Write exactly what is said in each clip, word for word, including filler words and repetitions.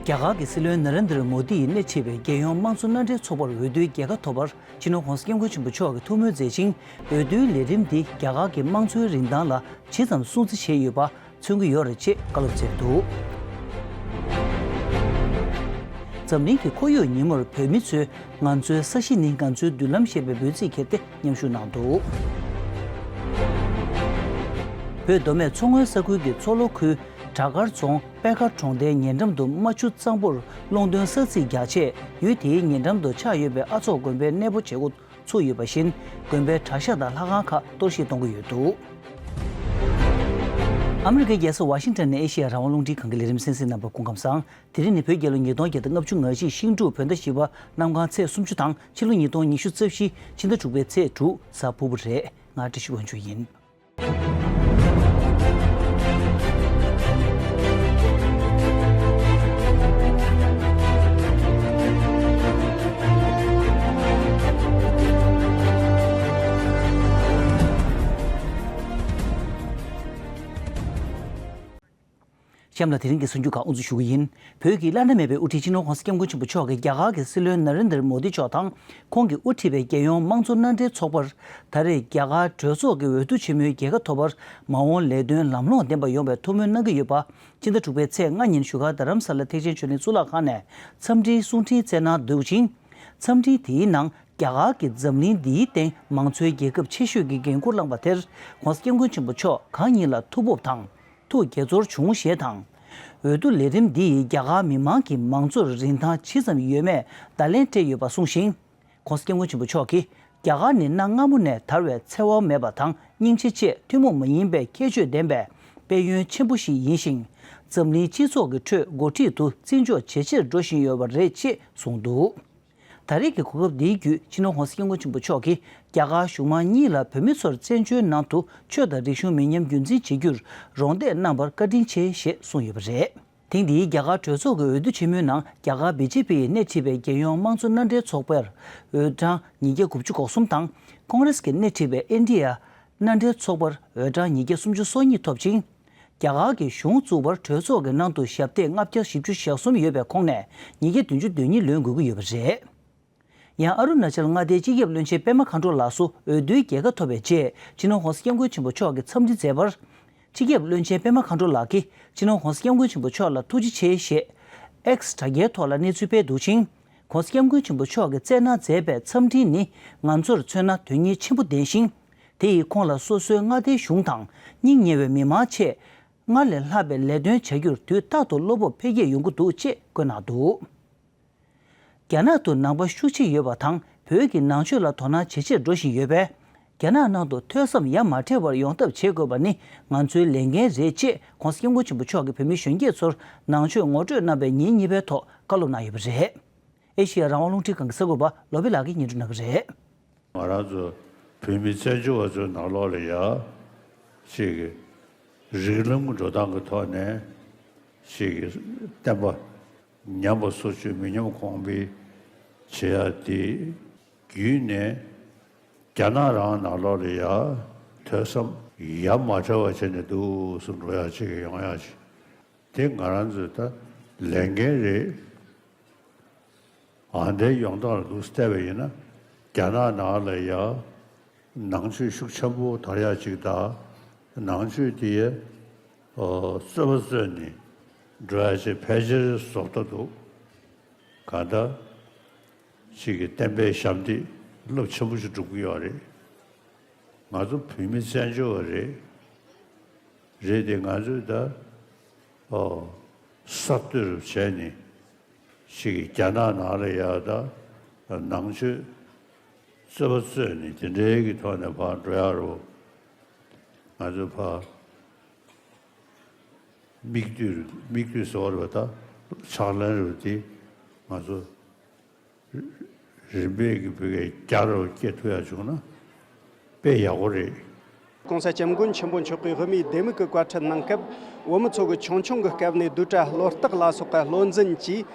རྒྱ་གར་གྱི་སྲིད་བློན་ན་རེན་དར་མོ་དི་ཡིས་སྣེ་ཁྲིད་པའི་རྒྱལ་ཡོངས་དམངས་གཙོ་མནའ་འབྲེལ་ཚོགས་པར་འོས་བསྡུའི་རྒྱལ་ཁ་ཐོབ་པར་སྤྱི་ནོར་༸གོང་ས་༸སྐྱབས་མགོན་ཆེན་པོ་མཆོག་གིས་ཐུགས་སྨོན་མཛད་ཅིང་། འོས་བསྡུའི་ལས་རིམ་འདིས་རྒྱ་གར་གྱི་དམངས་གཙོའི་རིན་ཐང་ལ་ཇི་ཙམ་སྲུང་བརྩི་བྱས་ཡོད་པ་མཚོན་གྱི་ཡོད་རེད་ཅེས་བཀའ་སློབ་སྩལ་འདུག། འཛམ་གླིང་གི་ཁོར་ཡུག་ཉིན་མོར་བོད་མི་ཚོས་ང་ཚོའི་ས་གཞི་ནི་ང་ཚོའི་མདུན་ལམ་ཞེས་པའི་འབོད་ཚིག་ཁྱེར་ཏེ་མཉམ་ཞུགས་གནང་འདུག། བོད་མདོ་སྨད་མཚོ་སྔོན་ས་ཁུལ་གྱི་མཚོ་ལྷོ་ཁུལ་བྲག་དཀར་རྫོང་པད་དཀར་གྲོང་རྡལ་ཉེ་འགྲམ་དུ་རྨ་ཆུ་གཙང་པོར་ཀླུང་རྟོན་ས་རྩིག་རྒྱག་ཆེད་ཡུལ་དེའི་ཉེ་འགྲམ་དུ་ཆགས་ཡོད་པའི་ཨ་ཚོགས་དགོན་པའི་གནས་སྤོ་བྱེད་འགོ་ཚུགས་ཡོད་པ་བཞིན། དགོན་པའི་གྲྭ་ཤག་དང་ལྷ་ཁང་ཁག་གཏོར་བཤིག་གཏོང་གི་ཡོད་འདུག། ཨ་མི་རི་ཀའི་རྒྱལ་ས་ཝ་ཤིང་ཊོན་ནས་ཨེ་ཤེ་ཡ་རང་དབང་རླུང་འཕྲིན་ཁང་གི་ལས་རིམ་གསན་གཟིགས་གནང་བར་སྐུ་ཁམས་བཟང་། དེ་རིང་ནི་བོད་རྒྱལ་ལོ་ཉིས་སྟོང་བརྒྱ་དང་ལྔ་བཅུ་ང་བཞི་ཤིང་འབྲུག་བོད་ཟླ་བཞི་པ་གནམ་གང་ཚེས་སུམ་ཅུ་དང་ཕྱི་ལོ་ཉིས་སྟོང་ཉི་ཤུ་རྩ་བཞི་ཕྱི་ཟླ་དྲུག་པའི་ཚེས་དྲུག་གཟའ་ཕུར་བུ་རེད། ང་བཀྲ་ཤིས་དབང་ཕྱུག་ཡིན། གཤམ་ལ་དེ་རིང་གི་གསར་འགྱུར་ཁག་དབུ་འཛུགས་ཞུ་གི་ཡིན། བོད་ཀྱི་བླ་ན་མེད་པའི་དབུ་ཁྲིད་སྤྱི་ནོར་༸གོང་ས་༸སྐྱབས་མགོན་ཆེན་པོ་མཆོག་གིས་རྒྱ་གར་གྱི་སྲིད་བློན་ན་རེན་དར་མོ་དི་མཆོག་དང་། ཁོང་གིས་དབུ་ཁྲིད་པའི་རྒྱལ་ཡོངས་དམངས་གཙོ་མནའ་འབྲེལ་ཚོགས་པར་ད་རེས་རྒྱ་གར་གྲོས་ཚོགས་ཀྱི་འོས་བསྡུ་ཆེན་མོའི་རྒྱལ་ཁ་ཐོབ་པར་མ་འོངས་ལས་དོན་ལམ་ལྷོང་ལྡན་པ་ཡོང་བའི་ཐུགས་སྨོན་གནང་གི་ཡོད་པ། ཕྱི་ཟླ་དྲུག་པའི་ཚེས་ལྔ་ཉིན་བཞུགས་སྒར་རྡ་རམ་ས་ལ་ཐེག་ཆེན་ཆོས་གླིང་གཙུག་ལག་ཁང་ནས་འཚམས་འདྲིའི་གསུང་འཕྲིན་བསྩལ་གནང་འདུག་ཅིང་། འཚམས་འཕྲིན་དེའི་ནང་རྒྱ་གར་གྱིས་འཛམ་གླིང་འདིའི་སྟེང་མང་གཙོའི་རྒྱལ་ཁབ་ཆེ་ཤོས་ཀྱི་འགན་འཁུར་བླངས་པ་དེར་༸གོང་ས་༸སྐྱབས་མགོན་ཆེན་པོ་མཆོག་གང་ཉིད་ལ་ཐུགས་ཕོག་དང་། ཐུགས་དགྱེས་ཚོར་བྱུང་ཞེས་དང་། འོས་བསྡུ་ལས་རིམ་འདི་ཡིས་རྒྱ་གར་མི་མང་གི་མང་གཙོར་རིན་ཐང་ཇི་ཙམ་ཡོད་མེད་བརྡ་ལན་སྤྲད་ཡོད་པ་གསུངས་ཤིང་། ༸གོང་ས་༸སྐྱབས་མགོན་ཆེན་པོ་མཆོག་གིས། རྒྱ་གར་ནི་གནའ་སྔ་མོ་ནས་དར་བའི་འཚེ་བ་མེད་པ་དང་སྙིང་རྗེ་བཅས་ཐུན་མོང་མ་ཡིན་པའི་ཁྱད་ཆོས་ལྡན་པའི་དཔལ་ཡོན་ཆེན་པོ་ཞིག་ཡིན་ཞིང་། འཛམ་གླིང་སྤྱི་ཚོགས་ཀྱི་ཁྲོད་འགོ་ཁྲིད་དུ་བརྩི་འཇོག་ཇེ་ཆེར་འགྲོ་བཞིན་ཡོད་པ་རེད་ཅེས་གསུངས་འདུག། ད་རེས་ཀྱི་གོ་སྐབས་འདིའི་བརྒྱུད་སྤྱི་ནོར་༸གོང་ས་༸སྐྱབས་མགོན་ཆེན་པོ་མཆོག་གིས་རྒྱ་གར་གཞུང་མང་གཉིས་ལ་བོད་མི་ཚོར་བཙན་བྱོལ་ནང་དུ་ཆོས་དང་རིག་གཞུང་མི་ཉམས་རྒྱུན་འཛིན་བྱེད་རྒྱུར་རོགས་འདེགས་གནང་བར་བཀའ་དྲིན་ཆེ་ཞེས་གསུངས་ཡོད་པ་རེད། ཐེངས་འདིའི་རྒྱ་གར་གྲོས་ཚོགས་ཀྱི་འོས་བསྡུ་ཆེན་མོའི་ནང་རྒྱ་གར་བི་ཇེ་པི་ཡིས་སྣེ་ཁྲིད་པའི་རྒྱལ་ཡོངས་དམངས་གཙོ་མནའ་འབྲེལ་ཚོགས་པར་འོས་གྲངས་ཉིས་བརྒྱ་དགུ་བཅུ་གོ་གསུམ་དང་ཀོང་རེས་ཀྱིས་སྣེ་ཁྲིད་པའི་ཨེན་ཌི་ཨེ་མནའ་འབྲེལ་ཚོགས་པར་འོས་གྲངས་ཉིས་བརྒྱ་སུམ་ཅུ་སོ་གཉིས་ཐོབ་ཅིང་། རྒྱ་གར་གྱི་གཞུང་བཙུགས་པར་གྲོས་ཚོགས་ཀྱི་ནང་དུ་ཞབས་སྟེགས་ལྔ་བརྒྱ་བཞི་བཅུ་ཞེ་གསུམ་ཡོད་པའི་ཁོངས་ནས་ཉིས་བརྒྱ་བདུན་ཅུ་དོན་གཉིས་ལོན་དགོས་ཀྱི་ཡོད་པ་རེད། ཡང་ཨ་རུ་ན་ཅལ་མངའ་སྡེའི་སྤྱི་ཁྱབ་བློན་ཆེན་པད་མ་མཁའ་འགྲོ་ལགས་སུ་འོས་བསྡུའི་རྒྱལ་ཁ་ཐོབ་པའི་རྗེས་སྤྱི་ནོར་༸གོང་ས་༸སྐྱབས་མགོན་ཆེན་པོ་མཆོག་གིས་འཚམས་འདྲི་མཛད་པར། སྤྱི་ཁྱབ་བློན་ཆེན་པད་མ་མཁའ་འགྲོ་ལགས་ཀྱིས་སྤྱི་ནོར་༸གོང་ས་༸སྐྱབས་མགོན་ཆེན་པོ་མཆོག་ལ་ཐུགས་རྗེ་ཆེ་ཞེས་ཨེགས་དྲ་རྒྱའི་ཐོག་ལ་གནས་ཚུལ་སྤེལ་འདུག་ཅིང་། ༸གོང་ས་༸སྐྱབས་མགོན་ཆེན་པོ་མཆོག་གིས་བསྩལ་གནང་མཛད་པའི་འཚམས་འཕྲིན་ནི་ང་ཚོར་མཚོན་ན་དོན་གཉེར་ཆེན་པོ་ལྡན་ཞིང་། དེ་ཡིས་ཁོང་ལ་སོ་སོའི་མངའ་སྡེའི་གཞུང་དང་སྙིང་ཉེ་བའི་མི་མང་ཆེད་སྔར་ལས་ལྷག་པའི་ལས་དོན་བྱ་རྒྱུར་དུས་རྟག་ཏུ་བློ་སྤོབས་འཕེལ་རྒྱས་ཡོང་གི་འདུག་ཅེས་བཀོད་གནང་འདུག། རྒྱ་ནག་ཏུ་ནང་པ་ཤུགས་ཆེ་ཡོད་པ་དང་བོད་ཀྱི་ནང་ཆོས་ལ་དོ་སྣང་ཇེ་ཆེར་འགྲོ་བཞིན་ཡོད་པས། རྒྱ་ནག་ནང་དུ་ཐོས་བསམ་ཡ་མ་བྲལ་བར་ཡོང་ཐབས་བྱེད་དགོས་པ་ནི་ང་ཚོའི་ལས་འགན་རེད་ཅེས་༸གོང་ས་༸སྐྱབས་མགོན་ཆེན་པོ་མཆོག་གིས་བོད་མི་གཞོན་སྐྱེས་ཚོར་ནང་ཆོས་ངོ་སྤྲོད་གནང་བའི་ཉིན་གཉིས་པའི་ཐོག་བཀའ་སློབ་གནང་ཡོད་པ་རེད། ཨེ་ཤེ་ཡ་རང་དབང་རླུང་འཕྲིན་ཁང་གི་གསར་འགོད་པ་བློ་བྷེ་ལགས་ཀྱིས་སྙན་སྒྲོན་གནང་གི་རེད། ང་རང་ཚོ་བོད་མི་བཙན་བྱོལ་བ་ཚོའི་ནང་ལོགས་ལ་ཡ་ཅིག་གི་རིགས་ལམ་གྱི་འགྲོ་སྟངས་ཀྱི་ཐོག་ནས་ཅིག་གི་བསྟན་པ་ཉམས་པ་སོར་ཆུད་མི་ཉམས་གོང་འཕེལ་བྱེད་ཡ་དེ་བརྒྱུད་ནས་རྒྱ་ནག་རང་ནང་ལོགས་ལ་ཡ་ཐོས་བསམ་ཡ་མ་བྲལ་བ་བྱས་ནས་འདུག་སེ་འགྲོ་ཡ་ཅིག་ཡོང་ཡ་ཅིག་དེ་ང་རང་ཚོའི་ད་ལས་འགན་རེད། ཨ་འདྲའི་ཡོང་སྟངས་ལ་འདུག་བལྟས་པ་ཡིན་ན། རྒྱ་ནག་ནང་ལ་ཡ་ནང་ཆོས་ཤུགས་ཆེན་པོ་དར་ཡ་ཅིག་དང་། ནང་ཆོས་དེ་ཡ་རྩོད་པ་རྩོད་ནས་འགྲོ་ཡ་ཅིག་ཕལ་ཆེར་བཟོ་ལྟ་འདུག། གང་ལྟར་ཅིག་གི་བསྟན་པའི་ཞབས་འདེགས་རླབས་ཆེན་པོ་ཞིག་སྒྲུབ་ཀྱི་ཡོད་རེད། ང་ཚོ་བོད་མི་བཙན་བྱོལ་བ་རེད། རེད་དེ་ང་ཚོས་ད་ཨོ་གསར་གཏོད་རུ་བྱས་ནས་ཅིག་རྒྱ་ནག་ནང་ལ་ཡ་ད་ནང་ཆོས་རྩོད་པ་རྩོད་ནས་དེ་འདྲའི་གི་ཐོག་ནས་ཕར་འགྲོ་ཡ་རུ་ང་ཚོ་ཕར་མིག་ལྟོས་རུ་མིག་ལྟོས་ཟེར་བ་རེད་པ། ད་ཕྱག་ལེན་རུ་དེ་ང་ཚོ་རིམ་པས་ཀྱི་བོད་སྐད་རྒྱ་རུ་སྐྱེ་ཐུབ་ཡ་བྱུང་ན་དཔེ་ཡག་པོ་རེད། ༸གོང་ས་༸སྐྱབས་མགོན་ཆེན་པོ་མཆོག་གིས་དབུ་མའི་ལྡེ་མིག་གི་བཀའ་ཁྲིད་གནང་སྐབས། བོད་མི་ཚོ་གིས་ཆུང་ཆུང་གི་སྐབས་ནས་བསྡུས་གྲྭ་བློ་རྟགས་ལ་སོགས་པ་བློ་འཛིན་གྱིས་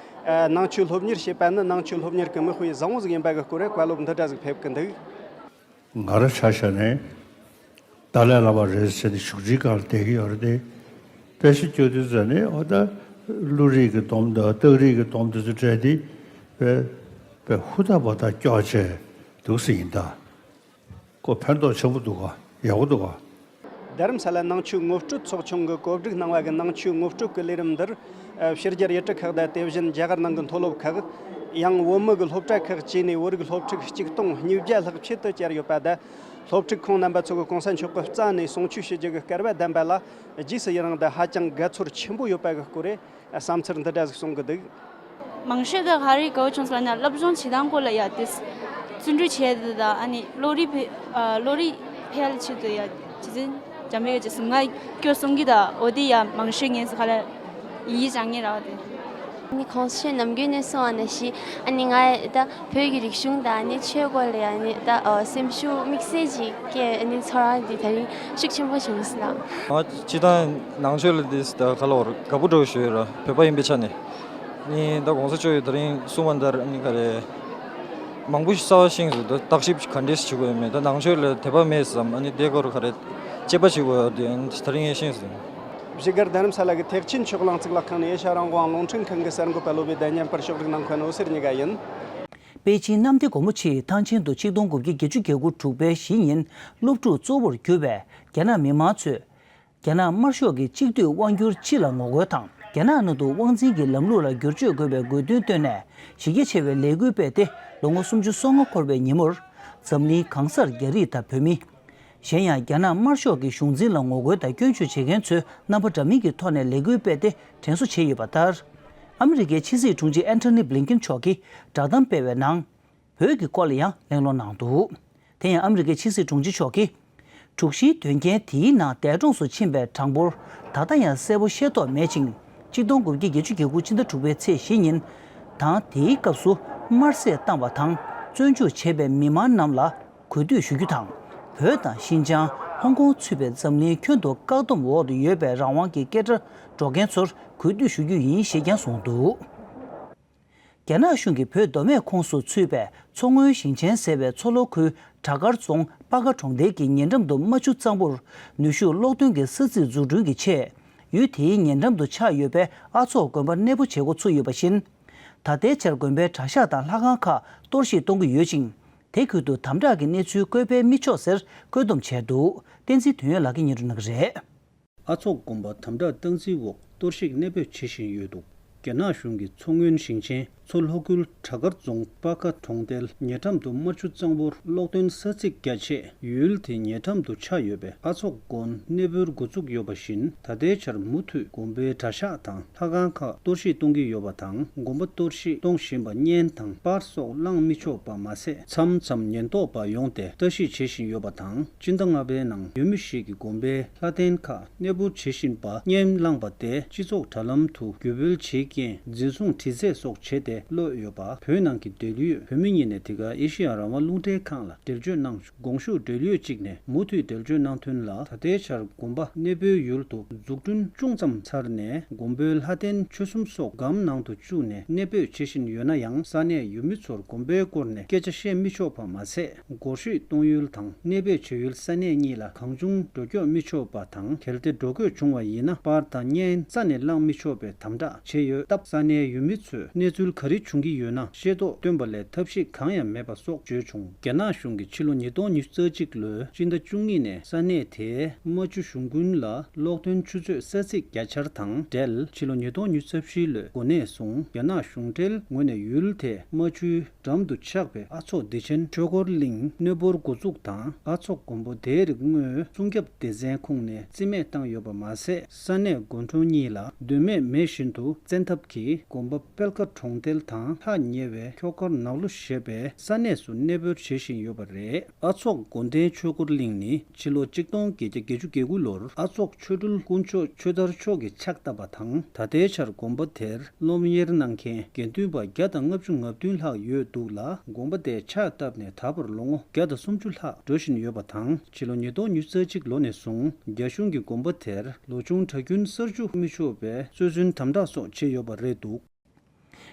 ནང་ཆོས་སློབ་གཉེར་བྱེད་པ་ནི་ནང་ཆོས་སློབ་གཉེར་གྱི་མིག་དཔེ་བཟང་བོ་ཟིག་ཡིན་པ་གི་སྐོར་བཀའ་སློབ་འདི་འདྲ་ཟིག་ཕེབས་ཀྱི་འདུག། ང་རང་ཆ་བཞག་ནས་ཏཱ་ལའི་བླ་མ་རེད་ཟེར་ནས་བཞུགས་ཁྲིའི་སྒང་ལ་བསྡད་ཀྱི་ཡོད་རེད་དེ། དཔེ་ཆ་སྐྱོར་དུས་ཙམ་ནས་ཨོ་ད་ བློ་རིག་གི་སྡོམ་དང་རྟགས་རིག་གི་སྡོམ་དེ་ཚོ་སྤྲད་དེ་དཔེ་དཔེ་ཧུར་ཐག་འབད་ཐག་སྐྱོ་བྱས་འདུག་ཟེར་ཡིན་ད། ཁོ་ཕན་ཐོགས་ཆེན་པོ་འདུག་ག་ཡག་པོ་འདུག་ག་རྡ་རམ་ས་ལ་ནང་ཆོས་ངོ་སྤྲོད་ཚོགས་ཆུང་གིས་གོ་སྒྲིག་གནང་བ་གི་ནང་ཆོས་ངོ་སྤྲོད་ཀྱི་ལས་རིམ་འདིར། ཨ། ཕྱི་རྒྱལ་ཡུལ་གྲུ་ཁག་དང་དེ་བཞིན་རྒྱ་གར་ནང་གི་མཐོ་སློབ་ཁག་ཡང་བོད་མི་གི་སློབ་གྲྭ་ཁག་བཅས་ནས་བོད་རིགས་སློབ་ཕྲུག་ཆིག་སྟོང་ཉིས་བརྒྱ་ལྷག་ཆེད་དུ་བཅར་ཡོད་པ་དང་། སློབ་ཕྲུག་ཁོང་རྣམ་པ་ཚོ་གིས་གོང་ས་མཆོག་གི་རྩ་ནས་གསུང་ཆོས་ཞུ་རྒྱུ་གི་སྐལ་བ་ལྡན་པ་ལ་རྗེས་སུ་ཡི་རང་དང་ཧ་ཅང་དགའ་ཚོར་ཆེན་པོ་ཡོད་པ་གི་སྐོར་རེད། བསམ་ཚུལ་འདི་འདྲ་ཞིག་གསུང་གི་འདུག་མང་ཤོས་ཀྱིས་ག་རེ་དགའ་བོ་བྱུང་སོང་ལབ་ན། སློབ་སྦྱོང་བྱེད་སྟངས་སྐོར་ལ་ཡ་དེ་བརྩོན་འགྲུས་བྱས་ཏེ་དང་། ཨ་ནི་བློ་རིག་འཕེལ་ཨ་བློ་རིག་འཕེལ་ཆེད་དུ་ཡ་རྗེས་འཇམ་པའི་ཡ་རྗེས་སུ་ང་སྐྱོ་གསུང་གི་དང་། འོ་དེ་ཡ་མང་ཤོས་ངས་ག་ལ་ཡིད་ཆེས་ངེས་ར་བ་དེ། ཨ་ནི་གོང་ས་མཆོག་ནམ་རྒྱུན་ནས་གསུང་བ་ནང་བཞིན། ཨ་ནི་ང་ད་བོད་ཀྱི་རིག་གཞུང་དང་ཨ་ནི་ཆོས་སྐོར་ལ་ཡ་ཨ་ནི་ད་སེམས་ཤུགས་དམིགས་བསལ་ཅིག་སྐྱེས། ཨ་ནི་ཚོར་བ་འདི་དེ་རིང་ཤུགས་ཆེན་པོ་བྱུང་སོང་ལགས། ང་སྤྱིར་བཏང་ནང་ཆོས་ལ་འདི་ད་ག་ལ་བར་དགའ་པོ་འདྲ་བོ་ཞིག་ཡོད་ར། བོད་པ་ཡིན་པའི་ཆ་ནས། ནི་ད་གོང་ས་མཆོག་གིས་དེ་རིང་གསུངས་པ་ལྟར་ནི་ག་རེ། མང་པོ་ཞིག་གསར་པ་ཤེས་སོང་། ད་བརྟག་ཞིབ་ག་འདྲས་བྱེད་དགོས་ཡོད་མེད། ད་ནང་ཆོས་ལ་དད་པ་མེད་བསམ། ཨ་ནི་དེ་སྐོར་ག་རེ་དཔྱད་པ་བྱེད་དགོས་ཡོད་དེ་དེ་རིང་ངས་ཤེས་སོང་། བཞུགས་སྒར་རྡ་རམ་ས་ལ་གི་ཐེག་ཆེན་ཆོས་གླིང་གཙུག་ལག་ཁང་ནས་ཨེ་ཤ་རང་དབང་རླུང་འཕྲིན་ཁང་གི་གསར་འགོད་པ་བློ་བྷེ་དང་མཉམ་པར་ཕྱོགས་སྒྲིག་གནང་མཁན་འོད་ཟེར་གཉིས་ཀ་ཡིན། པེ་ཅིན་གནམ་བདེ་སྒོ་མོ་ཆེའི་ཐང་ཆེན་དུ་ཆིག་སྟོང་དགུ་བརྒྱ་བརྒྱད་ཅུ་གྱ་དགུ་དྲུག་པའི་གཞེས་ཉིན་སློབ་ཕྲུག་གཙོ་བོར་གྱུར་པའི་རྒྱ་ནག་མི་མང་ཚོས། རྒྱ་ནག་དམར་ཤོག་གི་གཅིག་སྡུད་དབང་སྒྱུར་སྤྱི་ལ་ངོ་རྒོལ་དང་། རྒྱ་ནག་ནང་དུ་དབང་འཛིན་གྱི་ལམ་ལུགས་ལ་བསྒྱུར་བཅོས་དགོས་པའི་དགོས་འདུན་བཏོན་ནས་གཞི་རྒྱ་ཆེ་བའི་ལས་འགུལ་སྤེལ་ཏེ། ལོ་ངོ་སུམ་ཅུ་སོ་ལྔ་འཁོར་བའི་ཉིན་མོར། འཛམ་གླིང་གང་སར་རྒྱ་རིགས་དང་བོད་མི། གཞན་ཡང་རྒྱ་ནག་དམར་ཤོག་གི་གཞུང་འཛིན་ལ་ངོ་རྒོལ་དང་སྐྱོན་བརྗོད་བྱེད་མཁན་ཚོས་རྣམ་པ་འདྲ་མིན་གྱི་ཐོག་ནས་ལས་འགུལ་སྤེལ་ཏེ་དྲན་གསོ་བྱས་ཡོད་པ་ལྟར། ཨ་མི་རི་ཀའི་ཕྱི་སྲིད་དྲུང་ཆེ་ཨན་ཐོ་ནི་བྷི་ལིན་ཀིན་མཆོག་གིས་བསྒྲགས་གཏམ་སྤེལ་བའི་ནང་། བོད་ཀྱི་སྐོར་ལ་ཡང་གླེང་སློང་གནང་འདུག་དེ་ཡང་ཨ་མི་རི་ཀའི་ཕྱི་སྲིད་དྲུང་ཆེ་མཆོག་གིས། དྲུག་བཞིའི་དོན་རྐྱེན་དེའི་ནང་འདས་གྲོངས་སུ་ཕྱིན་པའི་གྲངས་འབོར་ད་ལྟ་ཡང་གསལ་པོ་ཤེས་རྟོགས་མེད་ཅིང་། གཅིག་སྟོང་དགུ་བརྒྱ་བརྒྱད་ཅུ་གྱ་དགུ་ཕྱི་ཟླ་དྲུག་པའི་ཚེས་བཞི་ཉིན་དང་དེའི་སྐབས་སུ་དམར་གསོད་བཏང་བ་དང་བཙོན་འཇུག་བྱས་པའི་མི་མང་རྣམས་ལ་གུས་འདུད་ཞུ་རྒྱུ་དང་། བོད་དང་ཤིན་ཅང་ཧོང་ཀོང་ཚུད་པའི་འཛམ་གླིང་ཁྱོན་དུ་བཀག་སྡོམ་འོག་ཏུ་ཡོད་པའི་རང་དབང་གི་སྐད་སྒྲ་སྒྲོག་མཁན་ཚོར་གུས་འདུད་ཞུ་རྒྱུ་ཡིན་ཞེས་ཀྱང་གསུངས་འདུག་རྒྱ་ནག་གཞུང་གིས་བོད་མདོ་སྨད་ཁོངས་སུ་ཚུད་པའི་མཚོ་སྔོན་ཞིང་ཆེན་ཟེར་བའི་མཚོ་ལྷོ་ཁུལ་བྲག་དཀར་རྫོང་སྤ་ཁ་གྲོང་རྡལ་གྱི་ཉེ་འགྲམ་དུ་རྨ་ཆུ་གཙང་པོར་ནུས་ཤུགས་གློག་འདོན་གྱི་ས་ཚིགས་འཛུགས་སྐྲུན་གྱི་ཆེད། ཡུལ་དེའི་ཉེ་འགྲམ་དུ་ཆགས་ཡོད་པའི་ཨ་ཚོགས་དགོན་པར་གནས་སྤོ་བྱེད་འགོ་ཚུགས་ཡོད་པ་བཞིན། ད་ལྟའི་ཆར་དགོན་པའི་གྲྭ་ཤག་དང་ལྷ་ཁང་ཁག་གཏོར་བཤིག་གཏོང་གི་ཡོད་ཅིང་། དེ་ཁུལ་དུ་དམ་དྲག་གི་གནས་ཚུལ་བཀོད་སྤེལ་མི་ཆོག་ཟེར་བཀོད་འདོམས་བྱས་འདུག་བསྟན་འཛིན་དོན་ཡོད་ལགས་ཀྱིས་སྙན་སྒྲོན་གནང་གི་རེད། ཨ་ཚོགས་དགོན་པ་དམ་དྲག་སྟངས་འཛིན་འོག་གཏོར་བཤིག་གནས་སྤོས་བྱེད་བཞིན་ཡོད་འདུག་རྒྱ་ནག་གཞུང་གིས་མཚོ་སྔོན་ཞིང་ཆེན་མཚོ་ལྷོ་ཁུལ་བྲག་དཀར་རྫོང་སྤ་ཁ་གྲོང་རྡལ་ཉེ་འགྲམ་དུ་རྨ་ཆུ་གཙང་པོར་གློག་འདོན་ས་ཚིགས་རྒྱ་ཆེ། ཡུལ་དེ་ཉེ་འགྲམ་དུ་ཆགས་ཡོད་པའི་ཨ་ཚོགས་དགོན་གནས་སྤོར་འགོ་བཙུགས་ཡོད་པ་བཞིན། ད་ལྟའི་ཆར་མུ་མཐུད་དགོན་པའི་གྲྭ་ཤག་དང་ལྷ་ཁང་ཁག་གཏོར་བཤིག་གཏོང་གི་ཡོད་པ་དང་། དགོན་པ་གཏོར་བཤིག་གཏོང་བཞིན་པ་བརྙན་དང་པར་སོགས་བླངས་མི་ཆོག་པ་མ་ཟད། མཚམས་མཚམས་ཉེན་རྟོག་པ་ཡོང་སྟེ་ལྟ་ཞིབ་བྱེད་བཞིན་ཡོད་པ་དང་། སྤྱི་ཟླ་ལྔ་པའི་ནང་ཡུལ་མི་ཞིག་གིས་དགོན་པའི་ལྷ་རྟེན་ཁག་གནས་སྤོར་བྱེད་བཞིན་པ་བརྙན་བླངས་པ་དེ་སྤྱི་ཚོགས་དྲ་ལམ་དུ་བརྒྱུད་སྤེལ་བྱེད་རྐྱེན། འཛིན་བཟུང་དྲི་རྩད་སོགས་བྱས་ཏེ་གློད་ཡོད་པ། བོད་ནང་གི་འབྲེལ་ཡོད་བོད་མི་གཉིས་ནས་དེ་ག་ཨེ་ཤེ་ཡ་རང་དབང་རླུང་འཕྲིན་ཁང་ལ་འགྲེལ་བརྗོད་གནང་བྱུང་། གོང་ཞུས་འབྲེལ་ཡོད་གཅིག་ནས་མུ་མཐུད་འགྲེལ་བརྗོད་གནང་དོན་ལ། ད་ལྟའི་ཆར་དགོན་པ་གནས་སྤོའི་ཡུལ་དུ་འཛུགས་སྐྲུན་ཅུང་ཙམ་ཚར་ནས། དགོན་པའི་ལྷ་རྟེན་མཆོད་གསུམ་སོགས་སྒམ་ནང་དུ་བཅུག་ནས་གནས་སྤོས་བྱེད་བཞིན་ཡོད་ན་ཡང་། ས་གནས་ཡུལ་མི་ཚོར་དགོན་པའི་སྐོར་ནས་སྐད་ཆ་བཤད་མི་ཆོག་པ་མ་ཟད། སྒོར་གཞས་གཏོང་ཡུལ་དང་གནས་སྤོས་བྱེད་ཡུལ་ས་གནས་གཉིས་ལ་གང་བྱུང་འགྲོ་སྐྱོད་མི་ཆོག་པ་དང་། གལ་ཏེ་འགྲོ་སྐྱོད་བྱུང་བ་ཡིན་ན། པར་དང་བརྙན་རྩ་ནས་བླངས་མི་ཆོག་པའི་དམ་དྲག་བྱས་ཡོད་སྟབས། ས་གནས་ཡུལ་མི་ཚོས་གནས་ཚུལ་ག་རེ་བྱུང་གི་ཡོད་ན་ཤེས་རྟོགས་བཏོན་པ་ལས་ཐབས་ཤེས་གང་ཡང་མེད་པ་སོགས་བརྗོད་བྱུང་། རྒྱ་ནག་གཞུང་གིས་ཕྱི་ལོ་ཉིས་སྟོང་ཉི་ཤུ་རྩ་གཅིག་ལོའི་སྤྱི་ཟླ་བཅུ་གཉིས་ནས་ས་གནས་དེའི་རྨ་ཆུ་གཞུང་ཀུན་ལ་གློག་འདོན་ཆུ་མཛོད་ས་ཚིགས་རྒྱ་ཆེར་དང་འབྲེལ། ཕྱི་ལོ་ཉིས་སྟོང་ཉི་ཤུ་རྩ་བཞི་ལོའི་འགོ་ནས་བཟུང་རྒྱ་ནག་གཞུང་འབྲེལ་ངོས་ནས་ཡུལ་དེའི་རྨ་ཆུའི་འགྲམ་དུ་ཆགས་པའི་ཨ་ཚོགས་བདེ་ཆེན་ཆོས་འཁོར་གླིང་གནས་སྤོར་འགོ་འཛུགས་དང་། ཨ་ཚོགས་དགོན་པ་དེའི་རིག་དངོས་སྲུང་སྐྱོབ་སྡེ་ཚན་ཁོངས་ནས་རྩིས་མེད་བཏང་ཡོད་པ་མ་ཟད། ས་གནས་དགོན་གྲོང་གཉིས་ལ་དོན་མེད་མེ་བཞིན་དུ་བཙན་ཐབས་ཀྱིས་དགོན་པ་དཔལ་དཀར་གྲོང་རྡལ་དང་ལྷ་ཉེ་བའི་ཁྱོ་གར་ནག་ལོ་ཞེས་པའི་ས་གནས་སུ་གནས་སྤོར་བྱེད་བཞིན་ཡོད་པ་རེད། ཨ་ཚོགས་དགོན་སྡེའི་ཆོས་འཁོར་གླིང་ནི་ཕྱི་ལོ་གཅིག་སྟོང་བརྒྱད་བརྒྱ་བརྒྱད་ཅུ་གྱ་དགུ་ལོར་ཨ་ཚོགས་ཆོ་འཕྲུལ་དཀོན་མཆོག་ཆོས་དར་མཆོག་གིས་ཕྱག་བཏབ་པ་དང་། ད་ལྟའི་ཆར་དགོན་པ་དེར་སློབ་གཉེར་གནང་མཁན་དགེ་འདུན་པ་བརྒྱ་དང་ལྔ་བཅུ་ང་བདུན་ལྷག་ཡོད་འདུག་ལ། དགོན་པ་དེ་ཕྱག་བཏབ་ནས་ད་བར་ལོ་ངོ་བརྒྱ་དང་སུམ་ཅུ་ལྷག་འགྲོ་བཞིན་ཡོད་པ་དང་། ཕྱི་ལོ་ཉིས་སྟོང་ཉི་ཤུ་རྩ་གཅིག་ལོ་ནས་བཟུང་རྒྱ་གཞུང་གིས་དགོན་པ་དེར་ལོ་ཆུང་གྲྭ་རྒྱུན་གསར་འཇུག་མི་ཆོག་པའི་སྲོལ་རྒྱུན་དམ་དྲག་སོགས་བྱས་ཡོད་པ་རེད་འདུག་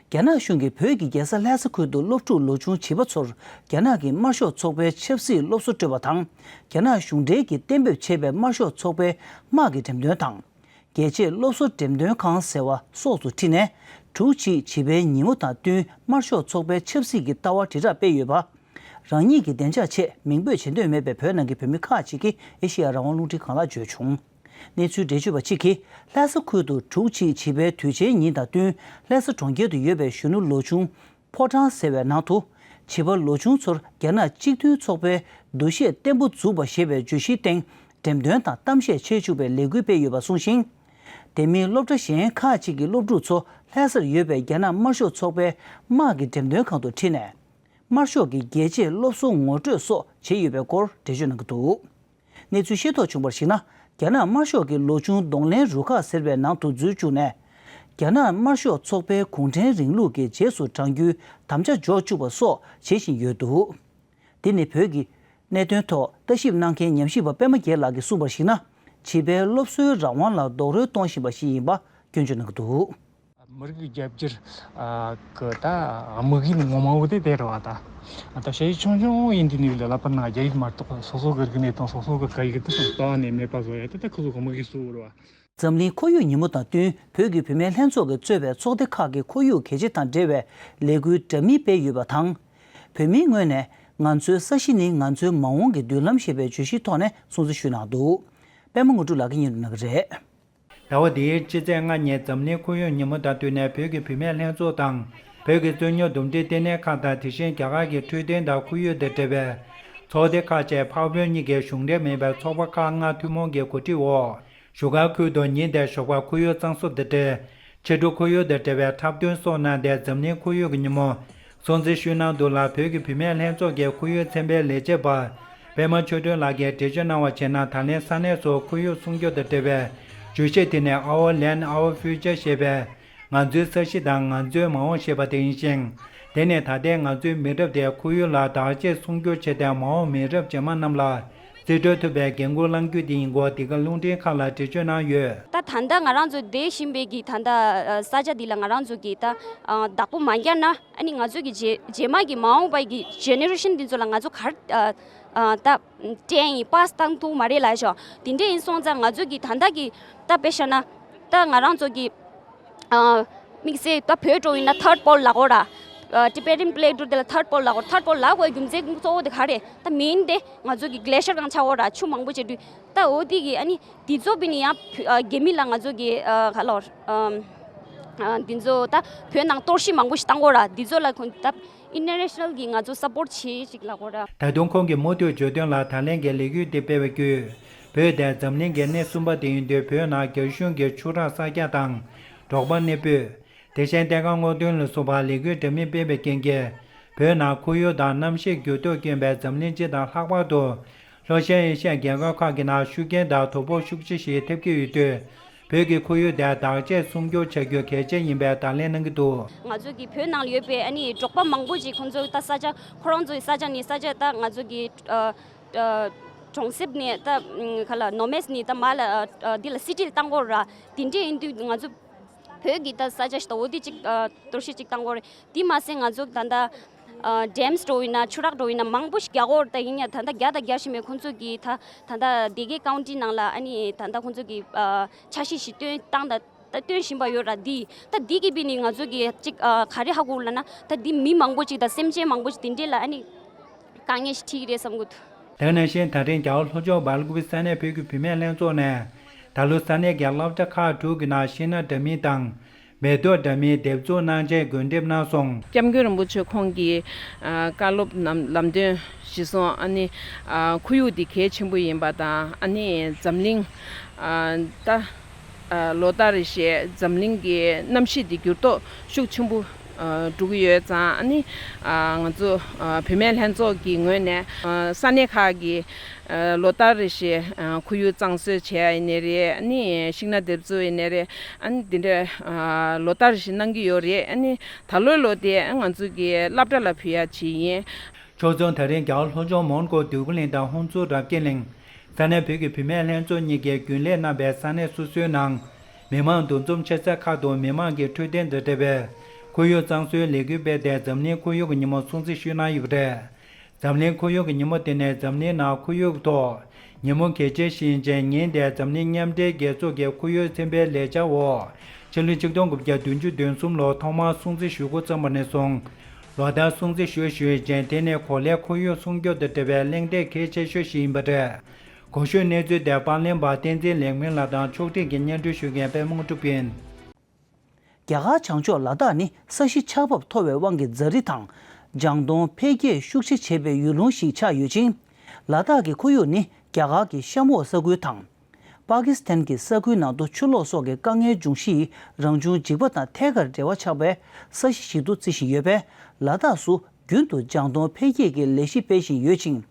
རྒྱ་ནག་གཞུང་གིས་བོད་ཀྱི་རྒྱལ་ས་ལྷ་ས་ཁུལ་དུ་སློབ་ཕྲུག་ལོ་ཆུང་བྱིས་པ་ཚོར་རྒྱ་ནག་གི་དམར་ཤོག་ཚོགས་པའི་ཆབ་སྲིད་སློབ་གསོ་སྤྲོད་པ་དང་། རྒྱ་ནག་གཞུང་འབྲེལ་གྱིས་གཏན་འབེབས་བྱས་པའི་དམར་ཤོག་ཚོགས་པའི་དམག་གི་འགྲེམས་སྟོན་དང་། རྒྱལ་གཅེས་སློབ་གསོ་འགྲེམས་སྟོན་ཁང་ཟེར་བ་སོགས་སུ་ཁྲིད་ནས། དྲུག་གཅིག་བྱིས་པའི་ཉིན་མོ་དང་བསྟུན་དམར་ཤོག་ཚོགས་པའི་ཆབ་སྲིད་ཀྱི་ལྟ་བ་དྲིལ་བསྒྲགས་སྤེལ་ཡོད་པ། རང་ཉིད་ཀྱི་བདེ་འཇགས་ཆེད་མིང་འབོད་བྱེད་འདོད་མེད་པའི་བོད་ནང་གི་བོད་མི་ཁག་ཅིག་གིས་ཨེ་ཤེ་ཡ་རང་དབང་རླུང་འཕྲིན་ཁང་ལ་བརྗོད་བྱུང་། གནས་ཚུལ་འགྲེལ་བརྗོད་པ་གཅིག་གིས། ལྷ་ས་ཁུལ་དུ་དྲུག་གཅིག་བྱིས་པའི་དུས་ཆེན་ཉིན་དང་བསྟུན། ལྷ་ས་གྲོང་ཁྱེར་དུ་ཡོད་པའི་གཞོན་ནུ་ལོ་ཆུང་ཕོ་བྲང་ཟེར་བའི་ནང་དུ། བྱིས་པ་ལོ་ཆུང་ཚོར་རྒྱ་ནག་གཅིག་མཐུན་ཚོགས་པའི་འདུ་ཤེས་བརྟན་པོ་འཛུགས་པ་ཞེས་པའི་བརྗོད་གཞིའི་སྟེང་། འགྲེམས་སྟོན་དང་གཏམ་བཤད་བྱེད་བཅུག་པའི་ལས་འགུལ་སྤེལ་ཡོད་པ་གསུངས་ཤིང་། དེ་མིན་སློབ་གྲྭ་གཞན་ཁག་ཅིག་གི་སློབ་ཕྲུག་ཚོ་ལྷ་སར་ཡོད་པའི་རྒྱ་ནག་དམར་ཤོག་ཚོགས་པའི་དམག་གི་འགྲེམས་སྟོན་ཁང་དུ་ཁྲིད་ནས། དམར་ཤོག་གི་རྒྱལ་གཅེས་སློབ་གསོ་ངོ་སྤྲོད་སོགས་བྱས་ཡོད་པའི་སྐོར་འགྲེལ་བརྗོད་གནང་གི་འདུག། གནས་ཚུལ་ཤེས་རྟོགས་བྱུང་བར་གཞིགས་ན། རྒྱ་ནག་དམར་ཤོག་གི་ལོ་ཆུང་གདོང་ལེན་རུ་ཁག་ཟེར་བའི་ནང་དུ་འཛུལ་བཅུག་ནས། རྒྱ་ནག་དམར་ཤོག་ཚོགས་པའི་གུང་ཁྲན་རིང་ལུགས་ཀྱི་རྗེས་སུ་འབྲང་རྒྱུའི་དམ་བཅའ་འཇོག་བཅུག་པ་སོགས་བྱེད་བཞིན་ཡོད་འདུག། འདི་ནི་བོད་ཀྱི་གནད་དོན་ཐོག་ལྟ་ཞིབ་གནང་མཁན་ཉམས་ཞིབ་པ་པད་མ་རྒྱལ་ལགས་ཀྱིས་གསུངས་པར་གཞིགས་ན། བྱིས་པའི་སློབ་གསོའི་རང་དབང་ལ་རྡོག་རོལ་གཏོང་བཞིན་པ་ཞིག་ཡིན་པ་སྐྱོན་བརྗོད་གནང་གི་འདུག། མི་རིགས་རྒྱབ་སྐྱོར་གི་ད་དམིགས་ཡུལ་ངོ་མ་བོ་དེ་དེ་རེད་བ། ད་ད་ཞ་ཡིས་ཆུང་ཆུང་ཡིན་དུས་ནས་ལ་ལ་པར་ནང་རྒྱ་ཡིག་མ་གཏོགས་སོ་སོ་གི་རིག་གནས་དང་སོ་སོ་གི་སྐད་ཡིག་དེ་ད་ནས་མེད་པ་བཟོ་ཡ་དེ་ད་ཁོ་ཚོ་གི་དམིགས་ཡུལ་གཙོ་བོ་རེད་བ། འཛམ་གླིང་ཁོར་ཡུག་ཉིན་མོ་དང་བསྟུན། བོད་ཀྱི་བུད་མེད་ལྷན་ཚོགས་ཀྱིས་གཙོས་པའི་ཚོགས་སྡེ་ཁག་གིས་ཁོར་ཡུག་གལ་ཆེ་དང་འབྲེལ་བའི་ལས་འགུལ་འདྲ་མིན་སྤེལ་ཡོད་པ་དང་། བོད་མིའི་ངོས་ནས། ང་ཚོའི་ས་གཞི་ནི་ང་ཚོའི་མ་འོངས་ཀྱི་མདུན་ལམ་ཞེས་པའི་བརྗོད་གཞིའི་ཐོག་ནས་སྲུང་བརྩི་ཞུས་གནང་འདུག། པད་མ་དངོས་གྲུབ་ལགས་ཀྱིས་སྙན་སྒྲོན་གནང་གི་རེད། ཟླ་བ་འདིའི་སྤྱི་ཚེས་ལྔ་ཉིན་འཛམ་གླིང་ཁོར་ཡུག་ཉིན་མོ་དང་བསྟུན་ནས། བོད་ཀྱི་བུད་མེད་ལྷན་ཚོགས་དང་། བོད་ཀྱི་རྩོད་རྙོག་འདུམ་འགྲིག་ལྟེ་གནས་ཁག་དང་། དེ་བཞིན་རྒྱ་གར་གྱི་འཕྲོད་བསྟེན་དང་ཁོར་ཡུག་དང་འབྲེལ་བའི་ཚོགས་སྡེ་ཁག་བཅས་འཕགས་བོད་གཉིས་ཀྱི་གཞུང་འབྲེལ་མིན་པའི་ཚོགས་པ་ཁག་ལྔ་ཐུན་མོང་གིས་གོ་སྒྲིག་འོག་བཞུགས་སྒར་ཁུལ་དུ་ཉིན་དེར་ཞོགས་པར་ཁོར་ཡུག་གཙང་བཟོ་དང་འབྲེལ། ཕྱི་དྲོ་ཁོར་ཡུག་དང་འབྲེལ་བའི་འཁྲབ་སྟོན་སོགས་གནང་སྟེ། འཛམ་གླིང་ཁོར་ཡུག་གི་ཉིན་མོ་སྲུང་བརྩི་ཞུས་གནང་འདུག་ལ། བོད་ཀྱི་བུད་མེད་ལྷན་ཚོགས་ཀྱི་ཁོར་ཡུག་ཚན་པའི་ལས་བྱེད་པ་པད་མ་ཆོས་སྒྲོན་ལགས་ཀྱིས་འགྲེལ་བརྗོད་གནང་བར་བྱས་ན། ད་ལན་ས་གནས་སུ་ཁོར་ཡུག་སྲུང་སྐྱོབ་དང་འབྲེལ་བའི་བརྗོད་གཞི་དེ་ནི། Our Land, Our Future ཞེས་པའི་ང་ཚོའི་ས་གཞི་དང་ང་ཚོའི་མ་འོངས་ཞེས་པ་དེ་ཡིན་ཞིང་། དེ་ནི་ད་ལྟའི་ང་ཚོའི་མི་རབས་དེ་ཁོར་ཡུག་ལ་བདག་གཅེས་སྲུང་སྐྱོབ་བྱས་ཏེ། མ་འོངས་མི་རབས་རྗེས་མ་རྣམས་ལ་རྩིས་སྤྲོད་ཐུབ་པའི་འགན་འཁུར་བླང་རྒྱུ་དེ་ཡིན་སྐོར་འདི་ག་རླུང་འཕྲིན་ཁང་ལ་འགྲེལ་བརྗོད་གནང་ཡོད། ད་ད་ལྟ་ང་རང་ཚོ་བསྡད་བཞིན་པའི་གི་ད་ལྟ་ས་ཆ་འདི་ལ་ང་རང་ཚོ་གི་ད་བདག་པོ་མ་རྒྱག་ན། ཨ་ནི་ང་ཚོ་གི་རྗེས་རྗེས་མ་གི་མ་འོངས་པའི་གི་ཇེ་ནེ་རེ་ཤན་འདི་ཚོ་ལ་ང་ཚོ་ག་རེ་ད་སྤྲད་ཡིན། པཱ་སི་བཏང་ཐུབ་མ་རེད་ལབ་ཤག། དེ་འདྲ་ཡིན་སོང་ཙང་ང་ཚོ་གི་ད་ལྟ་གི་ད་དཔེ་བཞག་ན་ད་ང་རང་ཚོ་གི་དམིགས་བསལ་ད་བོད་འགྲོ་ཡིན་ན་ཐར་པོལ་ལབ་དགོས་ར། ཊི་བེ་ཊན་པི་ལེ་ཊུ་དེ་ལ་ཐར་པོལ་ལབ་དགོས། ཐར་པོལ་ལབ་དགོས་རྒྱུ་མཚན་གཙོ་བོ་དེ་ག་རེད། ད་མིན་དེ་ང་ཚོ་གི་གི་ལེ་ཤར་གང་ཆགས་དགོས་ར། ཆུ་མང་པོ་བྱེད་དུས། ད་འོ་དེ་གི་ཨ་ནི་དེ་ཚོ་བི་ནི་ཡང་རྒྱ་མི་ལ་ང་ཚོ་གི་ག་ལོར་དེ་ཚོ་ད་བོད་ནང་གཏོར་བཤིག་མང་པོ་ཞིག་བཏང་དགོས་ར། དེ་ཚོ་ལ་ཁོང་ད་ཨིན་ཊར་ནེ་ཤ་ནལ་གི་ང་ཚོ་སབ་པོར་ཊི་བྱེད་ཅིག་ལབ་དགོས་ར། ད་དུང་ཁོང་གིས་མུ་མཐུད་བརྗོད་དོན་ལ། ད་ལན་གྱི་ལས་འགུལ་འདི་སྤེལ་བའི་བརྒྱུད། བོད་དེ་འཛམ་གླིང་གི་སྣེ་གསུམ་པ་དེ་ཡིན་དུས། བོད་ནང་རྒྱ་གཞུང་གི་ཆུ་རགས་གསར་རྒྱག་དང་། འབྲོག་པ་གནས་སྤོས། དེ་བཞིན་སྡེ་ཁག་སྔོག་འདོན་ལ་སོགས་པ་ལས་འགུལ་འདྲ་མིན་སྤེལ་བའི་རྐྱེན་གྱིས། བོད་ནང་ཁོར་ཡུག་དང་གནམ་གཤིས་འགྱུར་ལྡོག་རྐྱེན་པས་འཛམ་གླིང་སྤྱི་དང་ལྷག་པར་དུ་ལྷོ་ཤར་ཨེ་ཤི་ཡའི་རྒྱལ་ཁབ་ཁག་གི་ནང་ཤུགས་རྐྱེན་དང་དོ་ཕོག་ཤུགས་ཆེ་ཞིག་ཐེབས་ཀྱི་ཡོད་དུས། བོད་ཀྱི་ཁོར་ཡུག་དེ་བདག་གཅེས་སྲུང་སྐྱོབ་བྱ་རྒྱུ་གལ་ཆེ་ཡིན་པའི་བརྡ་ལན་གནང་གི་འདུག། ང་ཚོ་གི་བོད་ནང་ལ་ཡོད་པའི་ཨ་ནི་འབྲོག་པ་མང་པོ་ཞིག་ཁོང་ཚོ་ད་ས་ཆ་ཁོ་རང་ཚོའི་ས་ཆ་ནས་ས་ཆ་ད་ང་ཚོ་གི་གྲོང་གསེབ་ནས་ད་ག་ལ་ནོ་མེད་ནས་ད་མར་ལ་འདི་ལ་སི་ཊི་ལ་བཏང་དགོས་ར། དེ་འདྲས་ཡིན་དུས་ང་ཚོ་བོད་ཀྱི་ད་ས་ཆ་ཞིག་ད་འོ་དེ་ཅིག་གཏོར་བཤིག་ཅིག་བཏང་དགོས་རེད། དེ་མ་ཟད་ང་ཚོ་ད་ལྟ་ཌེམ་སི་འགྲོ་ཡིན་ན་ཆུ་རགས་འགྲོ་ཡིན་ན་མང་པོ་ཞིག་རྒྱག་དགོས་རེད། ད་ཡིན་ཡང་ད་ལྟ་རྒྱག་ད་རྒྱག་བཞིན་པའི་ཁོང་ཚོ་གི་ད་ད་ལྟ་སྡེ་དགེ་ཀའུན་ཊི་ནང་ལ་ཨ་ནི་ད་ལྟ་ཁོང་ཚོ་གི་འཆར་གཞི་ཞིག་བཏོན་བཏང་ད་ད་བཏོན་བཞིན་པ་ཡོད་ར། འདི་ད་འདི་གི་བི་ནི་ང་ཚོ་གི་ཅིག་ག་རེ་ཧ་གོ་ལབ་ན། ད་འདི་མི་མང་པོ་ཅིག་དང་སེམས་ཅན་མང་པོ་ཅིག་དེ་འདྲས་ལ་ཨ་ནི་དཀའ་ངལ་ཞིག་འཕྲད་ཀྱི་རེད་བསམ་གི་འདུག། དེ་ནང་བཞིན་ད་རིང་རྒྱ་གར་ལྷོ་ཕྱོགས་སྦེལ་ཀོབ་ས་གནས་བོད་ཀྱི་བུད་མེད་ལྷན་ཚོགས་ནས། ད་ལོ་ས་གནས་ཀྱི་སློབ་གྲྭ་ཁག་དྲུག་གི་ནང་ཤིང་སྣ་འདྲ་མིན་དང་། མེ་ཏོག་འདྲ་མིན་འདེབས་འཛུགས་གནང་ཆེད་འགོ་ཁྲིད་གནང་སོང་། སྐྱབས་མགོན་རིན་པོ་ཆེ་ཁོང་གིས་ཨ་བཀའ་སློབ་ནམ་ལམ་སྟོན་གཞི་བཟུང་། ཨ་ནི་ཨ་ཁོར་ཡུག་འདི་གལ་ཆེན་པོ་ཡིན་པ་དང་། ཨ་ནི་འཛམ་གླིང་ཨ་ད་ཨ་ལོ་ལྟར་རེ་བཞིན་འཛམ་གླིང་གི་གནམ་གཤིས་འདི་འགྱུར་ལྡོག་ཤུགས་ཆེན་པོ་ཨ་འགྲོ་གི་ཡོད་ཙང་། ཨ་ནི་ཨ་ང་ཚོ་ཨ་བུད་མེད་ལྷན་ཚོགས་ཀྱི་ངོས་ནས་ཨ་ས་གནས་ཁག་གི་ཨ་ལོ་ལྟར་རེ་བཞིན་ཨ་ཁོར་ཡུག་གཙང་བཟོ་བྱས་ཡ་ཡིན་ནའི་རེད། ཨ་ནི་ཤིང་སྣ་འདེབས་འཛུགས་ཡིན་ནའི་རེད། ཨ་ནི་འདི་འདྲ་ཨ་ལོ་ལྟར་རེ་བཞིན་གནང་གི་ཡོད་རེད། ཨ་ནི་ད་ལོའི་ལོ་དེ་ང་ཚོ་གི་སློབ་གྲྭ་ལ་ཕུལ་ཡ་བྱས་ཡིན། ཕྱོགས་མཚུངས་ད་རིང་རྒྱ་གར་ལྷོ་ཕྱོགས་མོན་གྷོ་འདོད་རྒུ་གླིང་དང་ཧོན་སུར་རབ་རྒྱས་གླིང་། ས་གནས་བོད་ཀྱི་བུད་མེད་ལྷན་ཚོགས་གཉིས་ཀྱིས་རྒྱུན་ལས་གནང་བའི་ས་གནས་སོ་སོའི་ནང་མི་མང་འདུ་འཛོམས་ཆེ་ས་ཁག་ཏུ་མི་མང་གི་འཕྲོད་བསྟེན་དང་འབྲེལ་བའི་ཁོར་ཡུག་གཙང་བཟོའི་ལས་འགུལ་སྤེལ་ཏེ། འཛམ་གླིང་ཁོར་ཡུག་གི་ཉིན་མོ་སྲུང་བརྩི་ཞུས་གནང་ཡོད་པ་རེད། འཛམ་གླིང་ཁོར་ཡུག་གི་ཉིན་མོ་དེ་ནི་འཛམ་གླིང་ནང་ཁོར་ཡུག་གི་ཐོག་ ཉིན་མོ་གལ་ཆེ་ཞིག་ཡིན་ཅིང་། ཉིན་དེར་འཛམ་གླིང་མཉམ་འབྲེལ་རྒྱལ་ཚོགས་ཀྱི་ཁོར་ཡུག་ཚན་པའི་ལས་འཆར་འོག་ཕྱི་ལོ་ཆིག་སྟོང་དགུ་བརྒྱ་བདུན་ཅུ་དོན་གསུམ་ལོར་ཐོག་མར་སྲུང་བརྩི་ཞུ་འགོ་བརྩམས་པ་ནས་བཟུང་། ལོ་ལྟར་སྲུང་བརྩི་ཞུ་བཞིན་ཡོད་ཅིང་། དེ་ནི་གོ་ལའི་ཁོར་ཡུག་སྲུང་སྐྱོབ་དང་འབྲེལ་བའི་གླེང་སྟེགས་གལ་ཆེ་ཤོས་ཤིག་ཡིན་པ་རེད། གོང་ཞུས་གནས་ཚུལ་དེ་པར་ལེན་པ་བསྟན་འཛིན་ལེགས་སྨོན་ལགས་དང་ཕྱོགས་སྒྲིག་གིས་སྙན་སྒྲོན་ཞུ་མཁན་པད་མ་དངོས་གྲུབ་ཡིན། རྒྱ་གར་བྱང་ཕྱོགས་ལ་དྭགས་ནི་ས་གཞི་ཆགས་བབ་མཐོ་བའི་དབང་གིས་རྫ་རི་དང་ལྗང་མདོག་འཕེལ་རྒྱས་ཤུགས་ཆེ་བྱེད་པའི་ཡུལ་ལུང་ཞིག་ཆགས་ཡོད་ཅིང་། ལ་དྭགས་ཀྱི་ཁོར་ཡུག་ནི་རྒྱ་གར་གྱི་གཤམ་འོག་ས་ཁུལ་དང་། པ་ཀི་སི་ཐན་གྱི་ས་ཁུལ་ནང་དུ་ཆུ་ལོག་སོགས་ཀྱི་དཀའ་ངལ་འབྱུང་གཞིའི་རང་བྱུང་འཇིགས་པ་དང་ཐད་ཀར་འབྲེལ་བ་ཆགས་པའི་ས་གཞི་ཞིག་ཏུ་བརྩི་བཞིན་ཡོད་པས། ལ་དྭགས་སུ་རྒྱུན་དུ་ལྗང་མདོག་འཕེལ་རྒྱས་ཀྱི་ལས་གཞི་སྤེལ་བཞིན་ཡོད་ཅིང་།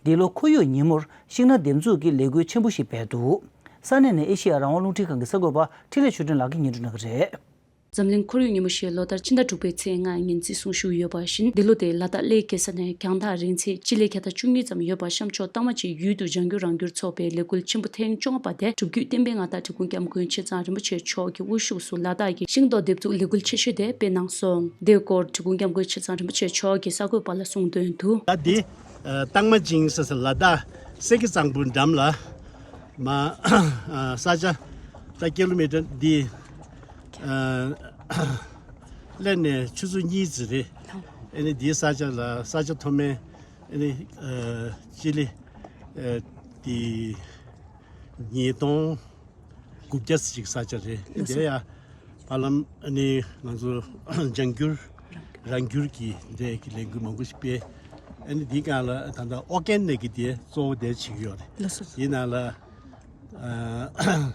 འདི་ལོ་ཁོར་ཡུག་ཉིན་མོར་ཤིང་སྣ་འདེབས་འཛུགས་ཀྱི་ལས་འགུལ་ཆེན་པོ་ཞིག་སྤེལ་འདུག་ས་གནས་ནས་ཨེ་ཤེ་ཡ་རང་དབང་རླུང་འཕྲིན་ཁང་གི་གསར་འགོད་པ་འཕྲིན་ལས་ཆོས་སྒྲོན་ལགས་ཀྱིས་སྙན་སྒྲོན་གནང་གི་རེད། འཛམ་གླིང་ཁོར་ཡུག་ཉིན་མོ་ཞེས་ལོ་ལྟར་ཕྱི་ཟླ་དྲུག་པའི་ཚེས་ལྔ་ཉིན་བརྩི་སྲུང་ཞུས་ཡོད་པ་བཞིན། འདི་ལོ་དེ་ལ་དྭགས་གླེ་གེ་སར་ནས་རྒྱང་ཐག་རིང་ཚད་སྤྱི་ལེ་བརྒྱ་དང་བཅུ་གཉིས་ཙམ་ཡོད་པ་གཤམ་ཕྱོགས་ཏ་མ་ཅིག་ཡུལ་དུ་ལྗང་རྒྱུ་རང་འགྱུར་ཚོགས་པའི་ལས་འགུལ་ཆེན་པོ་ཐེངས་བཅོ་ལྔ་པ་དེ་གྲུབ་བརྒྱུད་བསྟན་པའི་མངའ་བདག་འབྲི་གུང་སྐྱབས་མགོན་ཆེ་ཚང་རིན་པོ་ཆེ་མཆོག་གི་དབུ་བཞུགས་སུ་ལ་དྭགས་ཀྱི་ཤིང་ཏོག་འདེབས་འཛུགས་ལས་འགུལ་ཆེ་ཤོས་དེ་སྤེལ་གནང་སོང་། དེའི་སྐོར་འབྲི་གུང་སྐྱབས་མགོན་ཆེ་ཚང་རིན་པོ་ཆེ་མཆོག་གིས་གསར་འགོད་པ་ལ་གསུངས་དོན་དུ། ད་འདི་ཏང་མ་ཅིང་ཟེར་ས་ལ་དྭགས་སེ་ཀེ་གཙང་པོའི་འགྲམ་ལ། མ་ས་ཆ་ད་ཀི་ལོ་མི་ཊར་འདི་ཨ་ཀླད་ནས་ཆུ་ཚོད་གཉིས་ཙམ་རེད། ཨ་ནི་འདིའི་ས་ཆ་ལ་ས་ཆ་མཐོ་དམན་ཨ་ནི་ཨ་སྤྱི་ལེ་ཨ་འདི་ཉིས་སྟོང་དགུ་བརྒྱ་ཙམ་ཞིག་ས་ཆ་རེད། དེ་ཡང་བར་ལམ་ཨ་ནི་ང་ཚོ་ལྗང་འགྱུར་རང་འགྱུར་གྱི་འདྲའི་གི་ལས་འགུལ་མང་པོ་ཞིག་སྤེལ། ཨ་ནི་འདིའི་སྒང་ལ་ད་ལྟ་ཨོ་རྒན་ནི་གི་དེ་གཙོ་བོ་དེ་བྱེད་ཀྱི་ཡོད་རེད། ལགས་སོ། ཡིན་ནའང་ལ། ཨ་